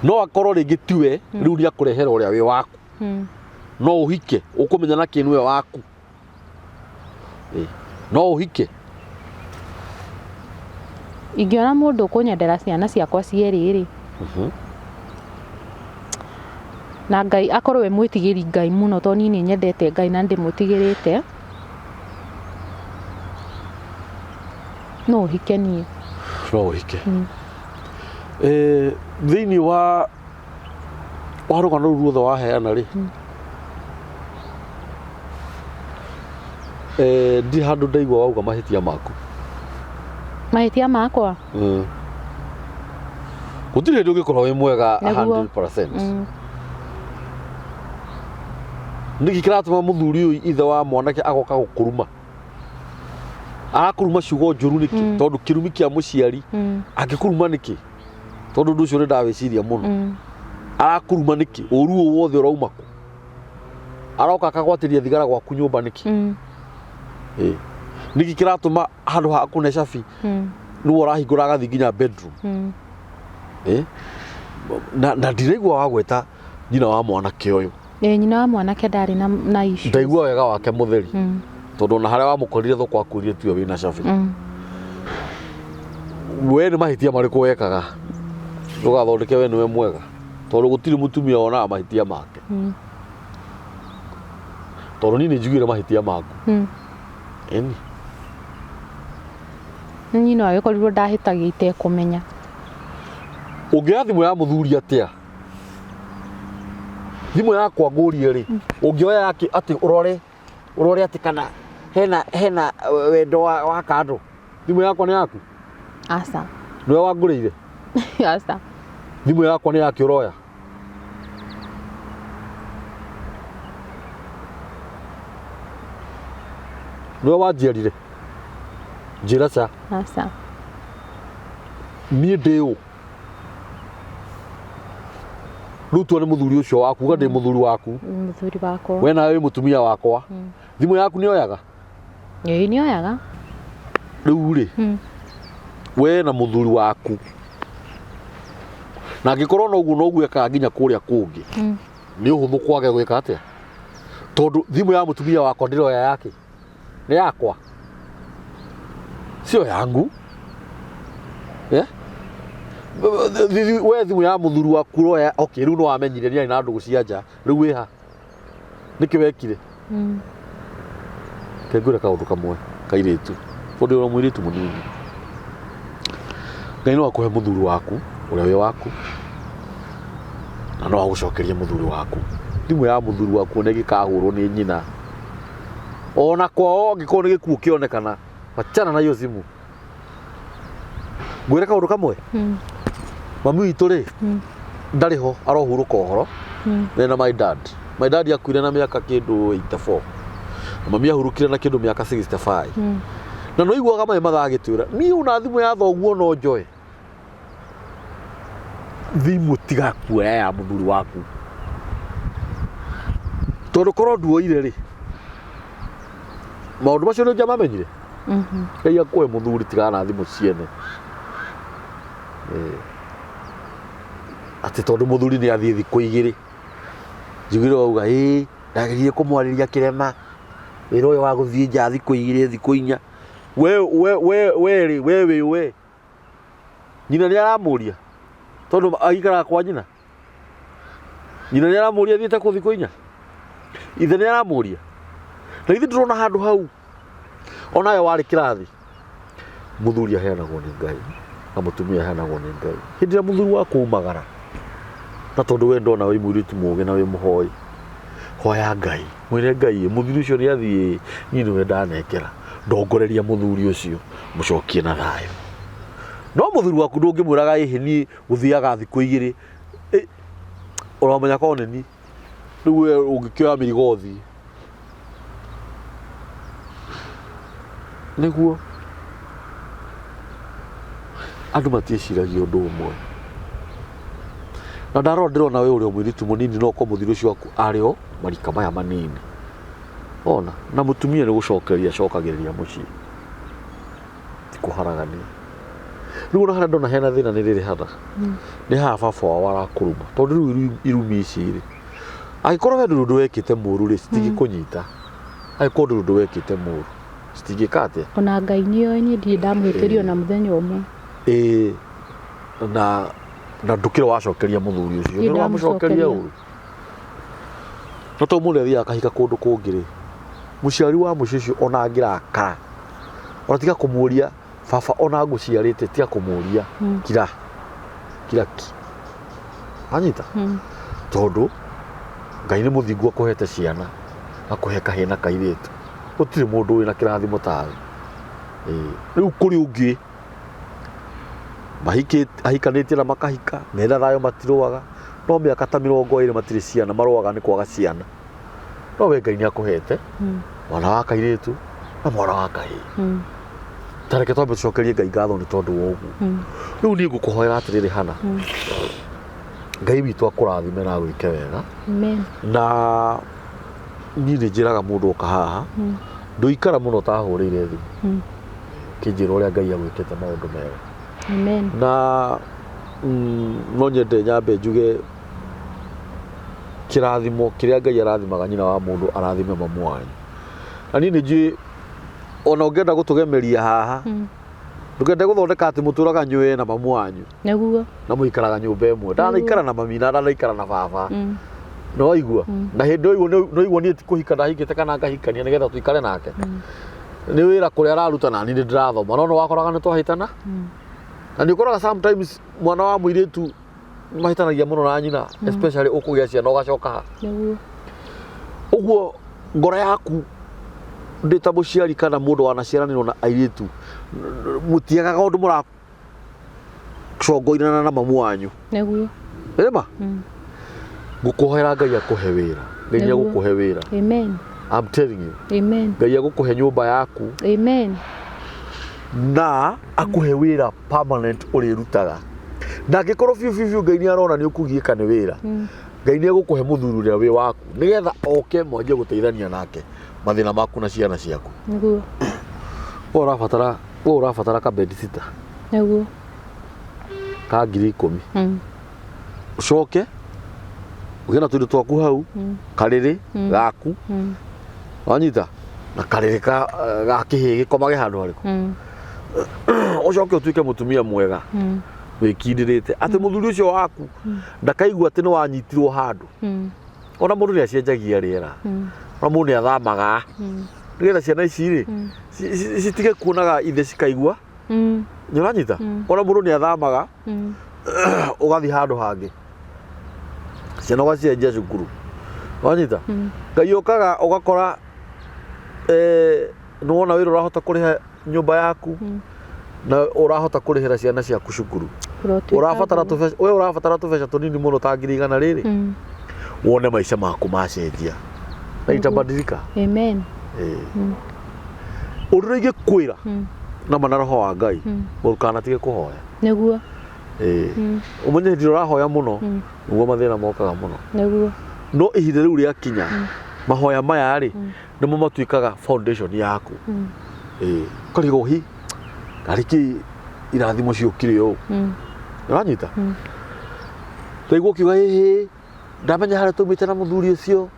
no akorwo rĩngĩ tiwe rĩu nĩ akũrehere ũrĩa wĩ waku no ũhike ũkũmenya na kĩ nĩwe waku Ĩ, no ũhike Ingĩona mũndũ ũkũnyendera ciana ciakwa cierĩ rĩ, na Ngai akorwo e mwĩtigĩri Ngai mũno tondũ niĩ nĩ nyendete Ngai na ndĩmwĩtigĩrĩte, no hike niĩ. No ũhike. Eh, thĩinĩ wa wa rũgano rũu ruothe waheana rĩ, eh, ndirĩ handũ ndaigua wauga mahĩtia maku. Mahĩtia makwa? Gũtirĩ hĩndĩ ũngĩkorwo wĩ mwega Nĩguo. 100%. Nĩkĩ kĩratũma mũthuri ũyũ ithe wa mwanake agoka gũkũruma? Arakũruma ciugo njũru nĩkĩ? Tondũ kĩrumi kĩa mũciari angĩkũruma nĩkĩ? Tondũ ũndũ ũcio nĩ ndawĩciria mũno. Arakũruma nĩkĩ? Ũru ũyũ wothe ũrauma kũ? Aroka akagwatĩria thigara gwaku nyũmba nĩkĩ? Ĩ. Nĩkĩ kĩratũma handũ ha kũne cabi nĩwe ũrahingũra agathiĩ nginya bedroom? Ĩ. Na ndiraigua wagweta nyina wa mwanake ũyũ. Ĩ, nyina wa mwanake ndarĩ na issues. Ndaigua wega wake mũtheri. Tondũ ona harĩa wamũkorire thoko akwĩrire tiwe wĩna cabi. We nĩ mahĩtia marĩkũ wekaga? Ndũgathondeke we nĩwe mwega. Tondũ gũtirĩ mũtumia wonaga mahĩtia make. Tondũ niĩ nĩ njiguire mahĩtia maku. Ĩni. Niĩ no agĩkorirwo ndahĩtagia itekũmenya. Ũngĩoya thimũ ya mũthuri atĩa? Thimũ yakwa ngũrie rĩ, ũngĩoya yake atĩ ũrore ũrore atĩ kana hena wendo wa kando. Thimũ yakwa nĩ yaku? Aca. Nĩwe wangũrĩire? Aca. Thimũ yakwa nĩ yake ũroya? Nĩwe wanjiarire? Njĩra ca. Aca. Niĩ ndĩ ũ? Rĩu tuone mũthuri ũcio waku, uga ndĩ mũthuri waku. Mũthuri wakwa. We nawe wĩ mũtumia wakwa. Thimũ yaku nĩ oyaga? Ĩĩ nĩ oyaga. Rĩu rĩ, we na mũthuri waku na angĩkorwo noguo noguo ekaga nginya kũrĩa kũngĩ, nĩ ũhũthũ kwage gwĩka atĩa? Tondũ thimũ ya mũtumia wakwa ndĩroya yake nĩ yakwa, sio yangu. Yeah? We thimũ ya mũthuri waku ũroya, okay, rĩu nĩ wamenyire nĩ arĩ na ndũgũ cia nja, rĩu wĩ ha? Nĩkĩ wekire? Reke ngwĩre kaũndũ kamwe kairĩtu, tondũ ũrĩ mũirĩtu mũnini. Ngai no akũhe mũthuri waku ũrĩa wĩ waku na no agũcokerie mũthuri waku. Thimũ ya mũthuri waku ona ĩngĩkahũrwo nĩ nyina ona kwao angĩkorwo nĩ gĩkuũ kĩonekana, wachana na hiyo simu. Ngwĩre kaũndũ kamwe, mami witũ rĩ ndarĩ ho, arohurũka ũhoro. Mena my dad. My dad akuire na mĩaka kĩndũ 84. Na mami ahurũkire na kĩndũ mĩaka 65. Na no iguaga maĩ mathaa agĩtwĩra, niĩ ona thimũ ya thoguo no njoe. Thimũ tiga kuoya ya mũthuri waku. Tondũ korwo nduoire rĩ, maũndũ macio nĩ ũngĩamamenyire. Ngai akũhe mũthuri tigana na thimũ ciene. Atĩ tondũ mũthuri nĩ athiĩ thikũ igĩrĩ, njiguire wauga ĩĩ ndageririe kũmwarĩria kĩrema, wĩra ũyũ wa gũthiĩ nja thikũ igĩrĩ thikũ inya. We we we we rĩ, we wĩ we. Nyina nĩ aramũria tondũ aikaraga kwa nyina. Nyina nĩ aramũria athiĩte kũ thikũ inya. Ithe nĩ aramũria. Na ithuĩ ndũrona handũ hau onawe warĩ kĩrathi. Mũthuri aheanagwo nĩ Ngai na mũtumia aheanagwo nĩ Ngai. Hĩndĩ ĩrĩa mũthuri waku aumagara, na tondũ we ndona wĩ mũirĩtu mũũgĩ na wĩ mũhoi, hoya Ngai, mwĩre Ngai mũthuri ũcio nĩ athiĩ, niĩ nĩwe ndanengera, ndongoreria mũthuri ũcio mũcokie na thayũ. No mũthuri waku ndũngĩmwĩraga ĩhĩ niĩ gũthiaga thikũ igĩrĩ, ũramenya korwo nĩ niĩ, rĩu we ũngĩkĩoya mĩrigo ũthiĩ. Nĩguo andũ matiĩciragia ũndũ ũmwe. Na ndarora ndĩrona we ũrĩ o mũirĩtu mũnini no ũkorwo mũthuri ũcio waku arĩ o marika maya manini. Ona na mũtumia nĩ gũcokeria acokagĩrĩria mũciĩ, ti kũharagania. Rĩu ona harĩa ndona hena thĩna nĩ rĩrĩ hana nĩ haha baba wao arakũruma, tondũ rĩu irumi ici rĩ, angĩkorwo we ndũrĩ ũndũ wekĩte mũru rĩ, citingĩkũnyita. Angĩkorwo ndũrĩ ũndũ wekĩte mũru, citingĩka atĩa? Ona Ngai nĩoĩ niĩ ndirĩ ndamũhĩtĩria ona mũthenya ũmwe. Ĩĩ, na ndũkĩrĩ wacokeria mũthuri ũcio, Ndirĩ nĩ wamũcokeria ndamũcokeria. ũru. No tondũ mũndũ athiaga akahika kũndũ kũngĩ rĩ, mũciari wa mũciĩ ũcio ona angĩrakara, ona tiga kũmũria baba, ona ngũciarĩte, tiga kũmũria, kira kira ki, anyita. Tondũ Ngai nĩ mũthingu, akũhete ciana, akũhe kahĩĩ na kairĩtu, gũtirĩ mũndũ wĩna kĩrathimo tawe. Ĩĩ. Rĩu kũrĩ ũngĩ ahikanĩtie na makahika mena thayũ, matirũaga, no mĩaka ta 20 matirĩ ciana, marũaga nĩ kwaga ciana. No we Ngai nĩ akũhete mwana wa kairĩtu na mwana wa kahĩĩ. Ta reke twambe tũcokerie Ngai ngatho nĩ tondũ wa ũguo. Rĩu niĩ ngũkũhoera atĩrĩrĩ Hana, Ngai witũ akũrathime na agwĩke wega. Amen. Na niĩ nĩ njĩraga mũndũ oka haha, ndũikara mũno ũtahũrĩire thimũ kĩnjĩra ũrĩa Ngai agwĩkĩte maũndũ mega. Amen. Na no nyende nyambe njuge kĩrathimo kĩrĩa Ngai arathimaga nyina wa mũndũ, arathime mamu wanyu. Na niĩ nĩ njũĩ ona ũngĩenda gũtũgemeria haha, ndũkende gũthondeka atĩ mũtũraga nyũĩ na mamu wanyu Nĩguo. na mũikaraga nyũmba ĩmwe. Ndanaikara na mami na ndanaikara na baba. No waigua na hĩndĩ ĩyo no igua niĩ ti kũhika ndahikĩte kana ngahikania nĩgetha tũikare nake. Nĩ wĩra kũrĩa araruta na niĩ nĩ ndĩrathoma, no nĩ wakoraga nĩ twahĩtana. Na nĩ ũkoraga sometimes mwana wa mũirĩtu mahĩtanagia mũno na nyina, especially ũkũgĩa ciana ũgacoka ha. Nĩguo. Ũguo ngoro yaku ndĩ ta mũciari kana mũndũ wanaciaranĩrwo na airĩtu, mũtiagaga ũndũ mũracongoirana na mamu wanyu. Nĩguo. Nĩma ngũkũhoera Ngai akũhe wĩra. Ngai nĩ Nĩguo. agũkũhe wĩra. Amen. I'm telling you. Amen. Ngai agũkũhe nyũmba yaku Amen. na akũhe wĩra permanent ũrĩrutaga. Na angĩkorwo biũ biũ biũ Ngai nĩ arona nĩ ũkũgiĩka nĩ wĩra, Ngai nĩ egũkũhe mũthuri ũrĩa wĩ waku nĩgetha oke mwanjie gũteithania nake mathĩna maku na ciana ciaku. Nĩguo. We ũrabatara ka bedsitter Nĩguo. ka 10,000. Ũcoke ũgĩe na tũindo twaku hau, karĩrĩ gaku, wanyita, na karĩrĩ ka ga kĩhĩĩ gĩkomage handũ harĩkũ. Ũcoke ũtuĩke mũtumia mwega wĩkindĩrĩte atĩ mũthuri ũcio waku ndakaigua atĩ nĩ wanyitirwo handũ. Ona mũndũ nĩ acenjagia rĩera, ona mũndũ nĩ athamaga, nĩgetha ciana ici rĩ citige kuonaga ithe cikaigua. Nĩ ũranyita? Ona mũndũ nĩ athamaga, ũgathiĩ handũ hangĩ, ciana ũgacicenjia cukuru, wanyita. Ngai ũkaga ũgakora nĩ wona wĩra ũrahota kũrĩha nyũmba yaku na ũrahota kũrĩhĩra ciana ciaku cukuru. Ũrotuĩka Ũrabatara guo. tũbeca, we ũrabatara tũbeca tũnini mũno ta 100,000 rĩrĩ, wone maica maku macenjia na itabadilika. Amen. Ũndũ ũrĩa ingĩkwĩra na mana roho wa Ngai, ndũkanatige kũhoya. Nĩguo. Ũmenye hĩndĩ ĩrĩa ũrahoya mũno nĩguo mathĩna mokaga mũno. Nĩguo. No ihinda rĩu rĩakinya, mahoya maya rĩ, nĩmo matuĩkaga foundation yaku. Ũkarigwo hi arĩ kĩ irathimo ciũkire ũũ. Ũranyita? Ndaigua ũkiuga ĩhĩ, ndamenya harĩa twaumĩte na mũthuri ũcio.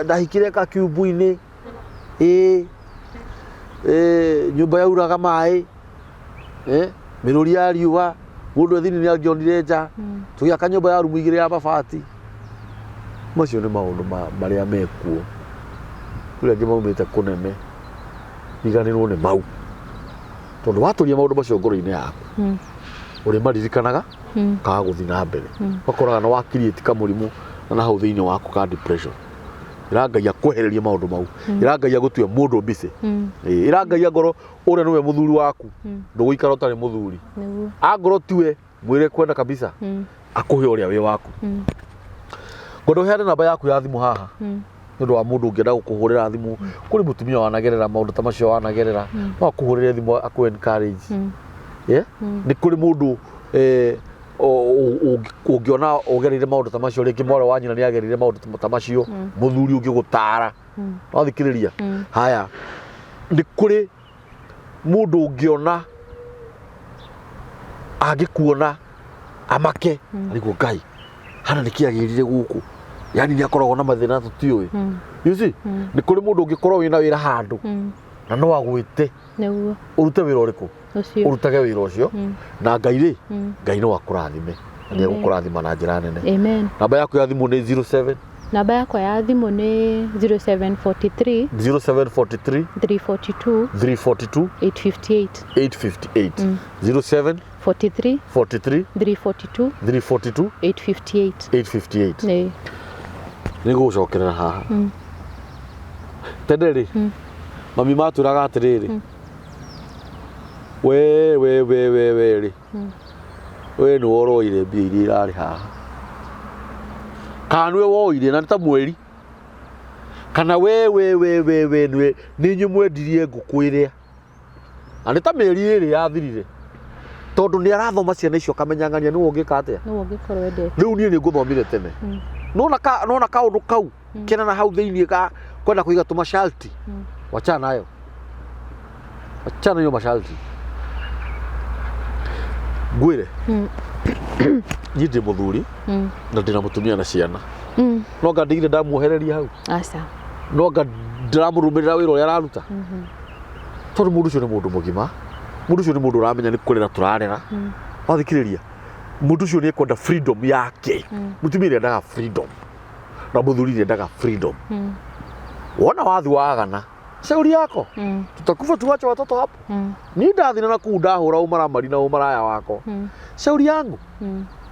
Ndahikire kakiumbu-inĩ, ĩĩ, nyũmba yauraga maĩ, mĩrũri ya riũa, mũndũ e thĩinĩ nĩ angĩonire nja, tũgĩaka nyũmba ya rumu igĩrĩ ya mabati. Macio nĩ maũndũ marĩa mekuo. Kũrĩ angĩ maumĩte kũnene, riganĩrwo nĩ mau, tondũ watũria maũndũ macio ngoro-inĩ yaku, ũrĩmaririkanaga, kaga gũthiĩ na mbere, ũgakoraga nĩ wa create kamũrimũ na hau thĩinĩ waku ka depression. Ĩra Ngai akwehererie maũndũ mau. Ĩra Ngai agũtue mũndũ busy. Ĩra Ngai angorwo ũrĩa nĩwe mũthuri waku, ndũgũikara ũtarĩ mũthuri. Nĩguo. Angorwo tiwe, mwĩre kwenda kabisa, akũhe ũrĩa wĩ waku. Ngwenda ũheane namba yaku ya thimũ haha nĩ ũndũ wa mũndũ ũngĩenda gũkũhũrĩra thimũ. Kũrĩ mũtumia wanagerera maũndũ ta macio wanagerera, no akũhũrĩre thimũ akũ encourage. Yeah? Nĩ kũrĩ mũndũ Ũngĩona ũgereire maũndũ ta macio rĩngĩ, mwarĩ wa nyina nĩ agereire maũndũ ta macio, mũthuri ũngĩgũtara, wathikĩrĩria haya, nĩ kũrĩ mũndũ ũngĩona angĩkuona amake arigwo, "Ngai, hana nĩkĩ agĩrire gũkũ?" Yani nĩ akoragwo na mathĩna tũtiũĩ. You see, nĩ kũrĩ mũndũ ũngĩkorwo wĩna wĩra handũ na no agwĩte ũrute wĩra ũrĩkũ. Ũcio. Ũrutage wĩra ũcio na Ngai rĩ, Ngai no akũrathime na nĩ egũkũrathima na njĩra nene. Amen. Namba yaku ya thimũ nĩ 07? Namba yakwa ya thimũ nĩ 0743 0743 342 342 858. 858. 07 43 43 342 342 858. 858. Ĩĩ. Nĩ gũgũcokerera haha. Tene rĩ, mami matwĩraga atĩrĩrĩ, we we we we we rĩ, we nĩ woroire mbia iria irarĩ haha, kana nĩwe woire na nĩ ta mweri, kana we we we we we nĩwe nĩ inyuĩ mwendirie ngũkũ ĩrĩa na nĩ ta mĩeri 2 yathirire, tondũ nĩ arathoma ciana icio akamenya ng'ania nĩwe ũngĩka atĩa. Nĩwe ũngĩkorwo endete. Rĩu niĩ nĩ ngũthomire tene, nona ka nona kaũndũ kau kena na hau thĩinĩ ga kwenda kũiga tũmasharti, wachana nayo, wachana hiyo masharti. Ngwĩre, niĩ ndĩ mũthuri na ndĩna mũtumia na ciana, no nga ndigire ndamuohereria hau. Aca. No nga ndĩramũrũmĩrĩra wĩra ũrĩa araruta, tondũ mũndũ ũcio nĩ mũndũ mũgima, mũndũ ũcio nĩ mũndũ ũramenya nĩ kũrera tũrarera. Wathikĩrĩria, mũndũ ũcio nĩ ekwenda freedom yake. Mũtumia nĩ endaga freedom na mũthuri nĩ endaga freedom. Wona wathi wagana, shauri yako, tutakufa tuwache watoto hapo. Ni ndathina na kuu ndahũra ũmaramari na ũmaraya wakwa, shauri yangu.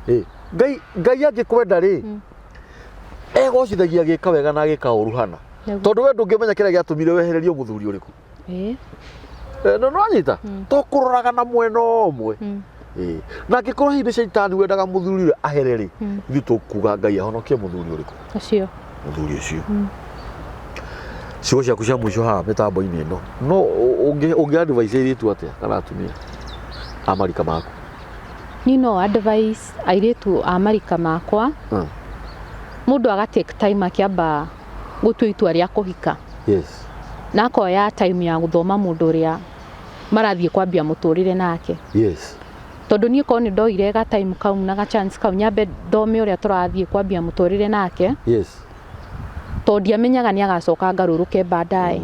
Eh, Ngai, Ngai angĩkwenda rĩ, egocithagia agĩka wega na agĩka ũru hana. Tondũ we ndũngĩmenya kĩrĩa gĩatũmire wehererio mũthuri ũrĩkũ. Eh, no nĩwanyita to kũroraga na mwena ũmwe. Ĩ, na angĩkorwo hihi nĩ caitani wendaga mũthuri ũrĩa ahere rĩ, ithuĩ tũkuga Ngai ahonokie mũthuri ũrĩkũ? Ũcio. Mũthuri ũcio. Ciugo ciaku cia mũico haha mĩtambo-inĩ ĩno, no ũngĩ advise airĩtu atĩa kana atumia a marika maku? Niĩ no advice airĩtu a marika makwa, mũndũ aga take time akĩamba gũtua itua rĩa kũhika, na akoya time ya gũthoma mũndũ ũrĩa marathiĩ kwambia mũtũrĩre nake, tondũ niĩ korwo nĩ ndoire ga time kau na ga chance kau nyambe thome ũrĩa tũrathiĩ kwambia mũtũrĩre nake, tondũ ndiamenyaga nĩ agacoka ngarũrũke baadaye.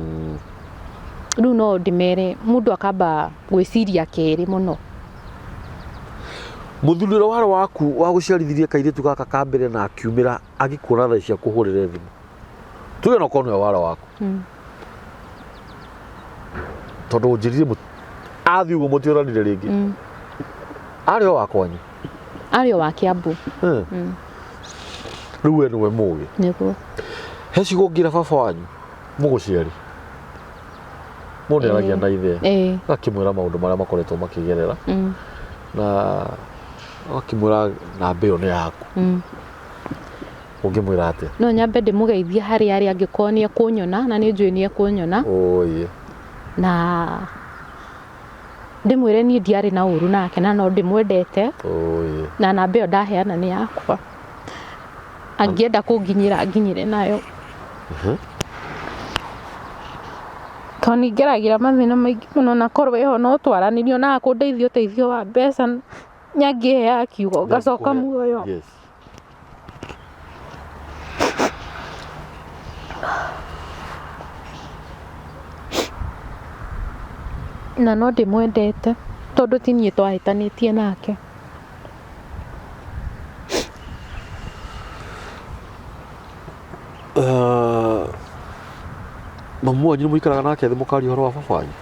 Rĩu no ndĩmere mũndũ akamba gwĩciria kerĩ mũno. Mũthuri ũrĩa warĩ waku wa gũciarithirie kairĩtu gaka ka mbere na akiumĩra agĩkuona thaa ici akũhũrĩre thimũ, tuge no korwo nĩwe warĩ waku, tondũ ũnjĩrire athiĩ ũguo mũtionanire rĩngĩ, arĩ o wa kwanyu? Arĩ o wa Kiambu. Rĩu we nĩwe mũgĩ. Nĩguo. He ciugo ũngĩra baba wanyu mũgũciari, mũndũ nĩ aragia na ithe, agakĩmwĩra maũndũ marĩa makoretwo makĩgerera, na agakĩmwĩra namba ĩyo nĩ yaku, ũngĩmwĩra atĩa? No nyambe ndĩmũgeithie harĩa arĩ angĩkorwo nĩ ekũnyona, na nĩ njũĩ nĩ ekũnyona, Oye. Na ndĩmwĩre niĩ ndiarĩ na ũru nake na no ndĩmwendete, Oye. Na namba ĩyo ndaheana nĩ yakwa, angĩenda kũnginyĩra anginyĩre nayo, tondũ nĩ ngeragĩra mathĩna maingĩ mũno, na korwo ĩho no twaranĩrio na akũndeithia ũteithio wa mbeca, nĩangĩheaga kiugo ngacoka muoyo. Na no ndĩmwendete tondũ ti niĩ twahĩtanĩtie nake. Mamu wanyu nĩ mũikaraga nake thĩ mũkaria ũhoro wa baba wanyu?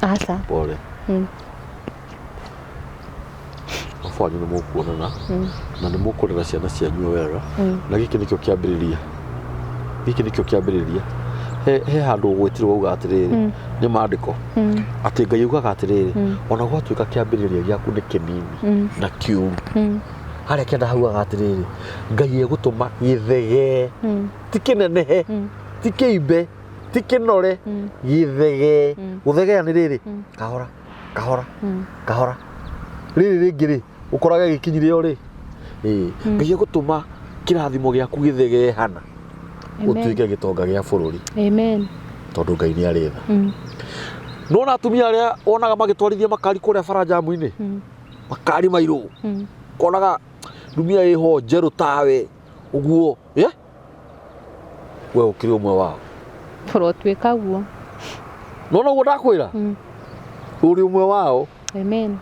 Aca. Pole. Baba wanyu nĩ mũkuonana na nĩ mũkũrera ciana cianyu wega, na gĩkĩ nĩkĩo kĩambĩrĩria, gĩkĩ nĩkĩo kĩambĩrĩria. He handũ ũgwĩtirwo wauga atĩrĩrĩ, nĩ maandĩko atĩ Ngai augaga atĩrĩrĩ, ona gwatuĩka kĩambĩrĩria gĩaku nĩ kĩnini na kĩũru, harĩa kĩanda haugaga atĩrĩrĩ, Ngai egũtũma gĩthegee, ti kĩnenehe, ti kĩimbe, ti kĩnore, gĩthegee. Gũthegea nĩ rĩrĩ kahora kahora kahora, rĩrĩ rĩngĩ rĩ Ũkorage gĩkinyire o rĩ. Ĩĩ, Ngai egũtũma kĩrathimo gĩaku gĩthegee hana. Amen. Ũtuĩke gĩtonga gĩa bũrũri. Amen. Tondũ Ngai nĩ arĩ tha. Nĩwona atumia arĩa wonaga magĩtwarithia makari kũrĩa bara njamu-inĩ? Makari mairũ. Konaga ndumia ĩho njerũ tawe ũguo. Yeah? We ũkĩrĩ ũmwe wao. Tũrotuĩka guo. Nĩwona ũguo ndakwĩra? Ũrĩ ũmwe wao. Amen.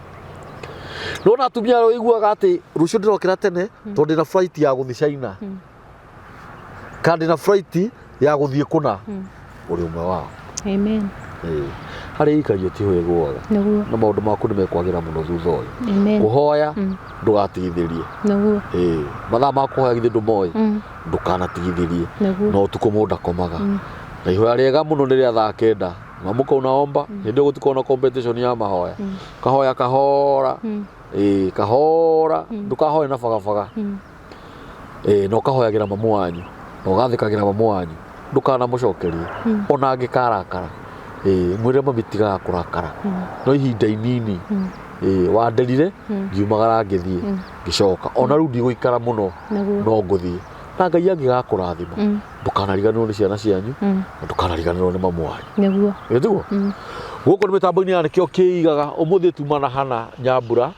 Nĩwona atumia arĩa ũiguaga atĩ rũciũ ndĩrokĩra tene tondũ ndĩna flight ya gũthiĩ China. Kana ndĩna flight ya gũthiĩ kũna. Ũrĩ ũmwe wao. Amen. Ĩĩ. Harĩ ikario tiho ĩgũaga. Nĩguo. Na maũndũ maku nĩ mekwagĩra mũno thutha ũyũ. Amen. Kũhoya ndũgatigithĩrie. Nĩguo. Ĩĩ. Mathaa ma kũhoya githĩ ndũmoĩ? Ndũkanatigithĩrie. Nĩguo. Na ũtukũ mũndũ ndakomaga. Na ihoya rĩega mũno nĩ rĩa thaa kenda. Mamuka unaomba, hĩndĩ ĩyo gũtikoragwo na competition ya mahoya. Kahoya kahora. Ĩĩ, kahora. Ndũkahoe na bagabaga. Ĩĩ, na ũkahoyagĩra mamu wanyu. Na ũgathĩkagĩra mamu wanyu. Ndũkanamũcokerie. Ona angĩkarakara. Ĩĩ, mwĩre mami tigaga kũrakara. No ihinda inini. Ĩĩ, wanderire, ngiumagara ngĩthiĩ, ngĩcoka. Ona rĩu ndigũikara mũno. Nĩguo. No ngũthiĩ. Na Ngai angĩgakũrathima, ndũkanariganĩrwo nĩ ciana cianyu, na ndũkanariganĩrwo nĩ mamu wanyu. Nĩguo. Ĩtiguo? Gũkũ nĩ mĩtambo-inĩ ya nĩkĩo kĩigaga ũmũthĩ tuma na Hana Nyambura.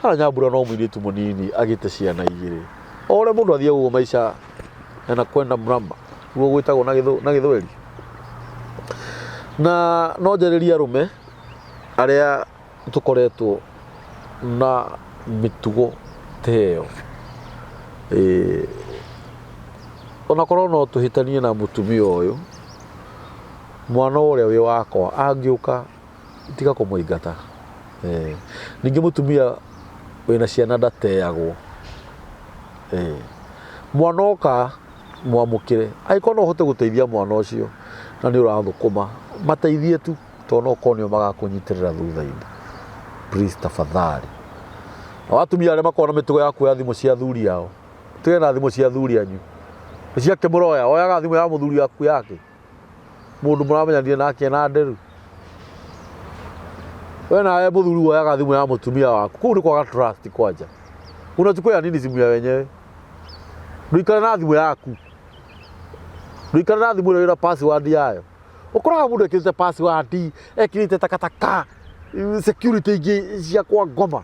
Hana Nyambura no mũirĩtu mũnini agĩte ciana igĩrĩ. O ũrĩa mũndũ athiaga ũguo maica yanakwenda mrama, nĩguo gwĩtagwo na gĩthweri. Na no njarĩrie arũme arĩa tũkoretwo na mĩtugo ta ĩyo. Ĩĩ, onakorwo no tũhĩtanie na mũtumia ũyũ, mwana ũrĩa wĩ wakwa angĩũka tiga kũmũingata. Ĩĩ, ningĩ mũtumia wĩna ciana ndateagwo. Ĩĩ, mwana oka mwamũkĩre, angĩkorwo no ũhote gũteithia mwana ũcio na nĩ ũrathũkũma, mateithie tu tondũ no ũkorwo nĩo magakũnyitĩrĩra thutha-inĩ. Please tafadhali. Nao atumia arĩa makoragwo na mĩtugo ya kuoya thimũ cia athuri ao, tige na thimũ cia athuri anyu. Nĩ ciake mũroya, oyaga thimũ ya mũthuri waku yake. Mũndũ mũramenyanire nake ena nderu. We nawe mũthuri woyaga thimũ ya mũtumia waku, kũu nĩ kwaga trust kwanja. Unachukua ya nini simu ya wenyewe? Ndũikare na thimũ yaku. Ndũikare na thimũ ĩrĩa wĩna password yayo. Ũkoraga mũndũ ekĩrĩte password, ekĩrĩte takataka, security ingĩ cia kwa ngoma.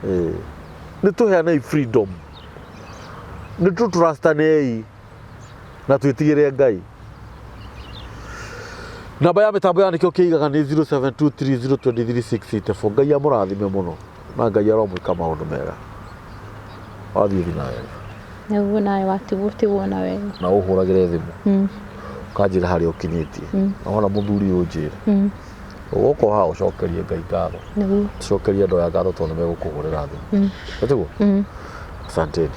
Ĩĩ. Nĩ tũheanei freedom. Nĩ tũ trustanei na twĩtigĩre Ngai. Namba ya mĩtambo ya nĩkĩo kĩigaga nĩ 0723023684. Ngai amũrathime mũno na Ngai aromwĩka maũndũ mega. Wathiĩ thiĩ na wega. Nĩguo nawe watigwo tigwo na wega. Na ũhũragĩre thimũ. Ũkanjĩra harĩa ũkinyĩtie. Na wona mũthuri ũyũ ũnjĩre. Ũgũka haha ũcokerie Ngai ngatho. Nĩguo. Tũcokerie andũ aya ngatho tondũ nĩ megũkũhũrĩra thimũ. Ĩtiguo? Asanteni.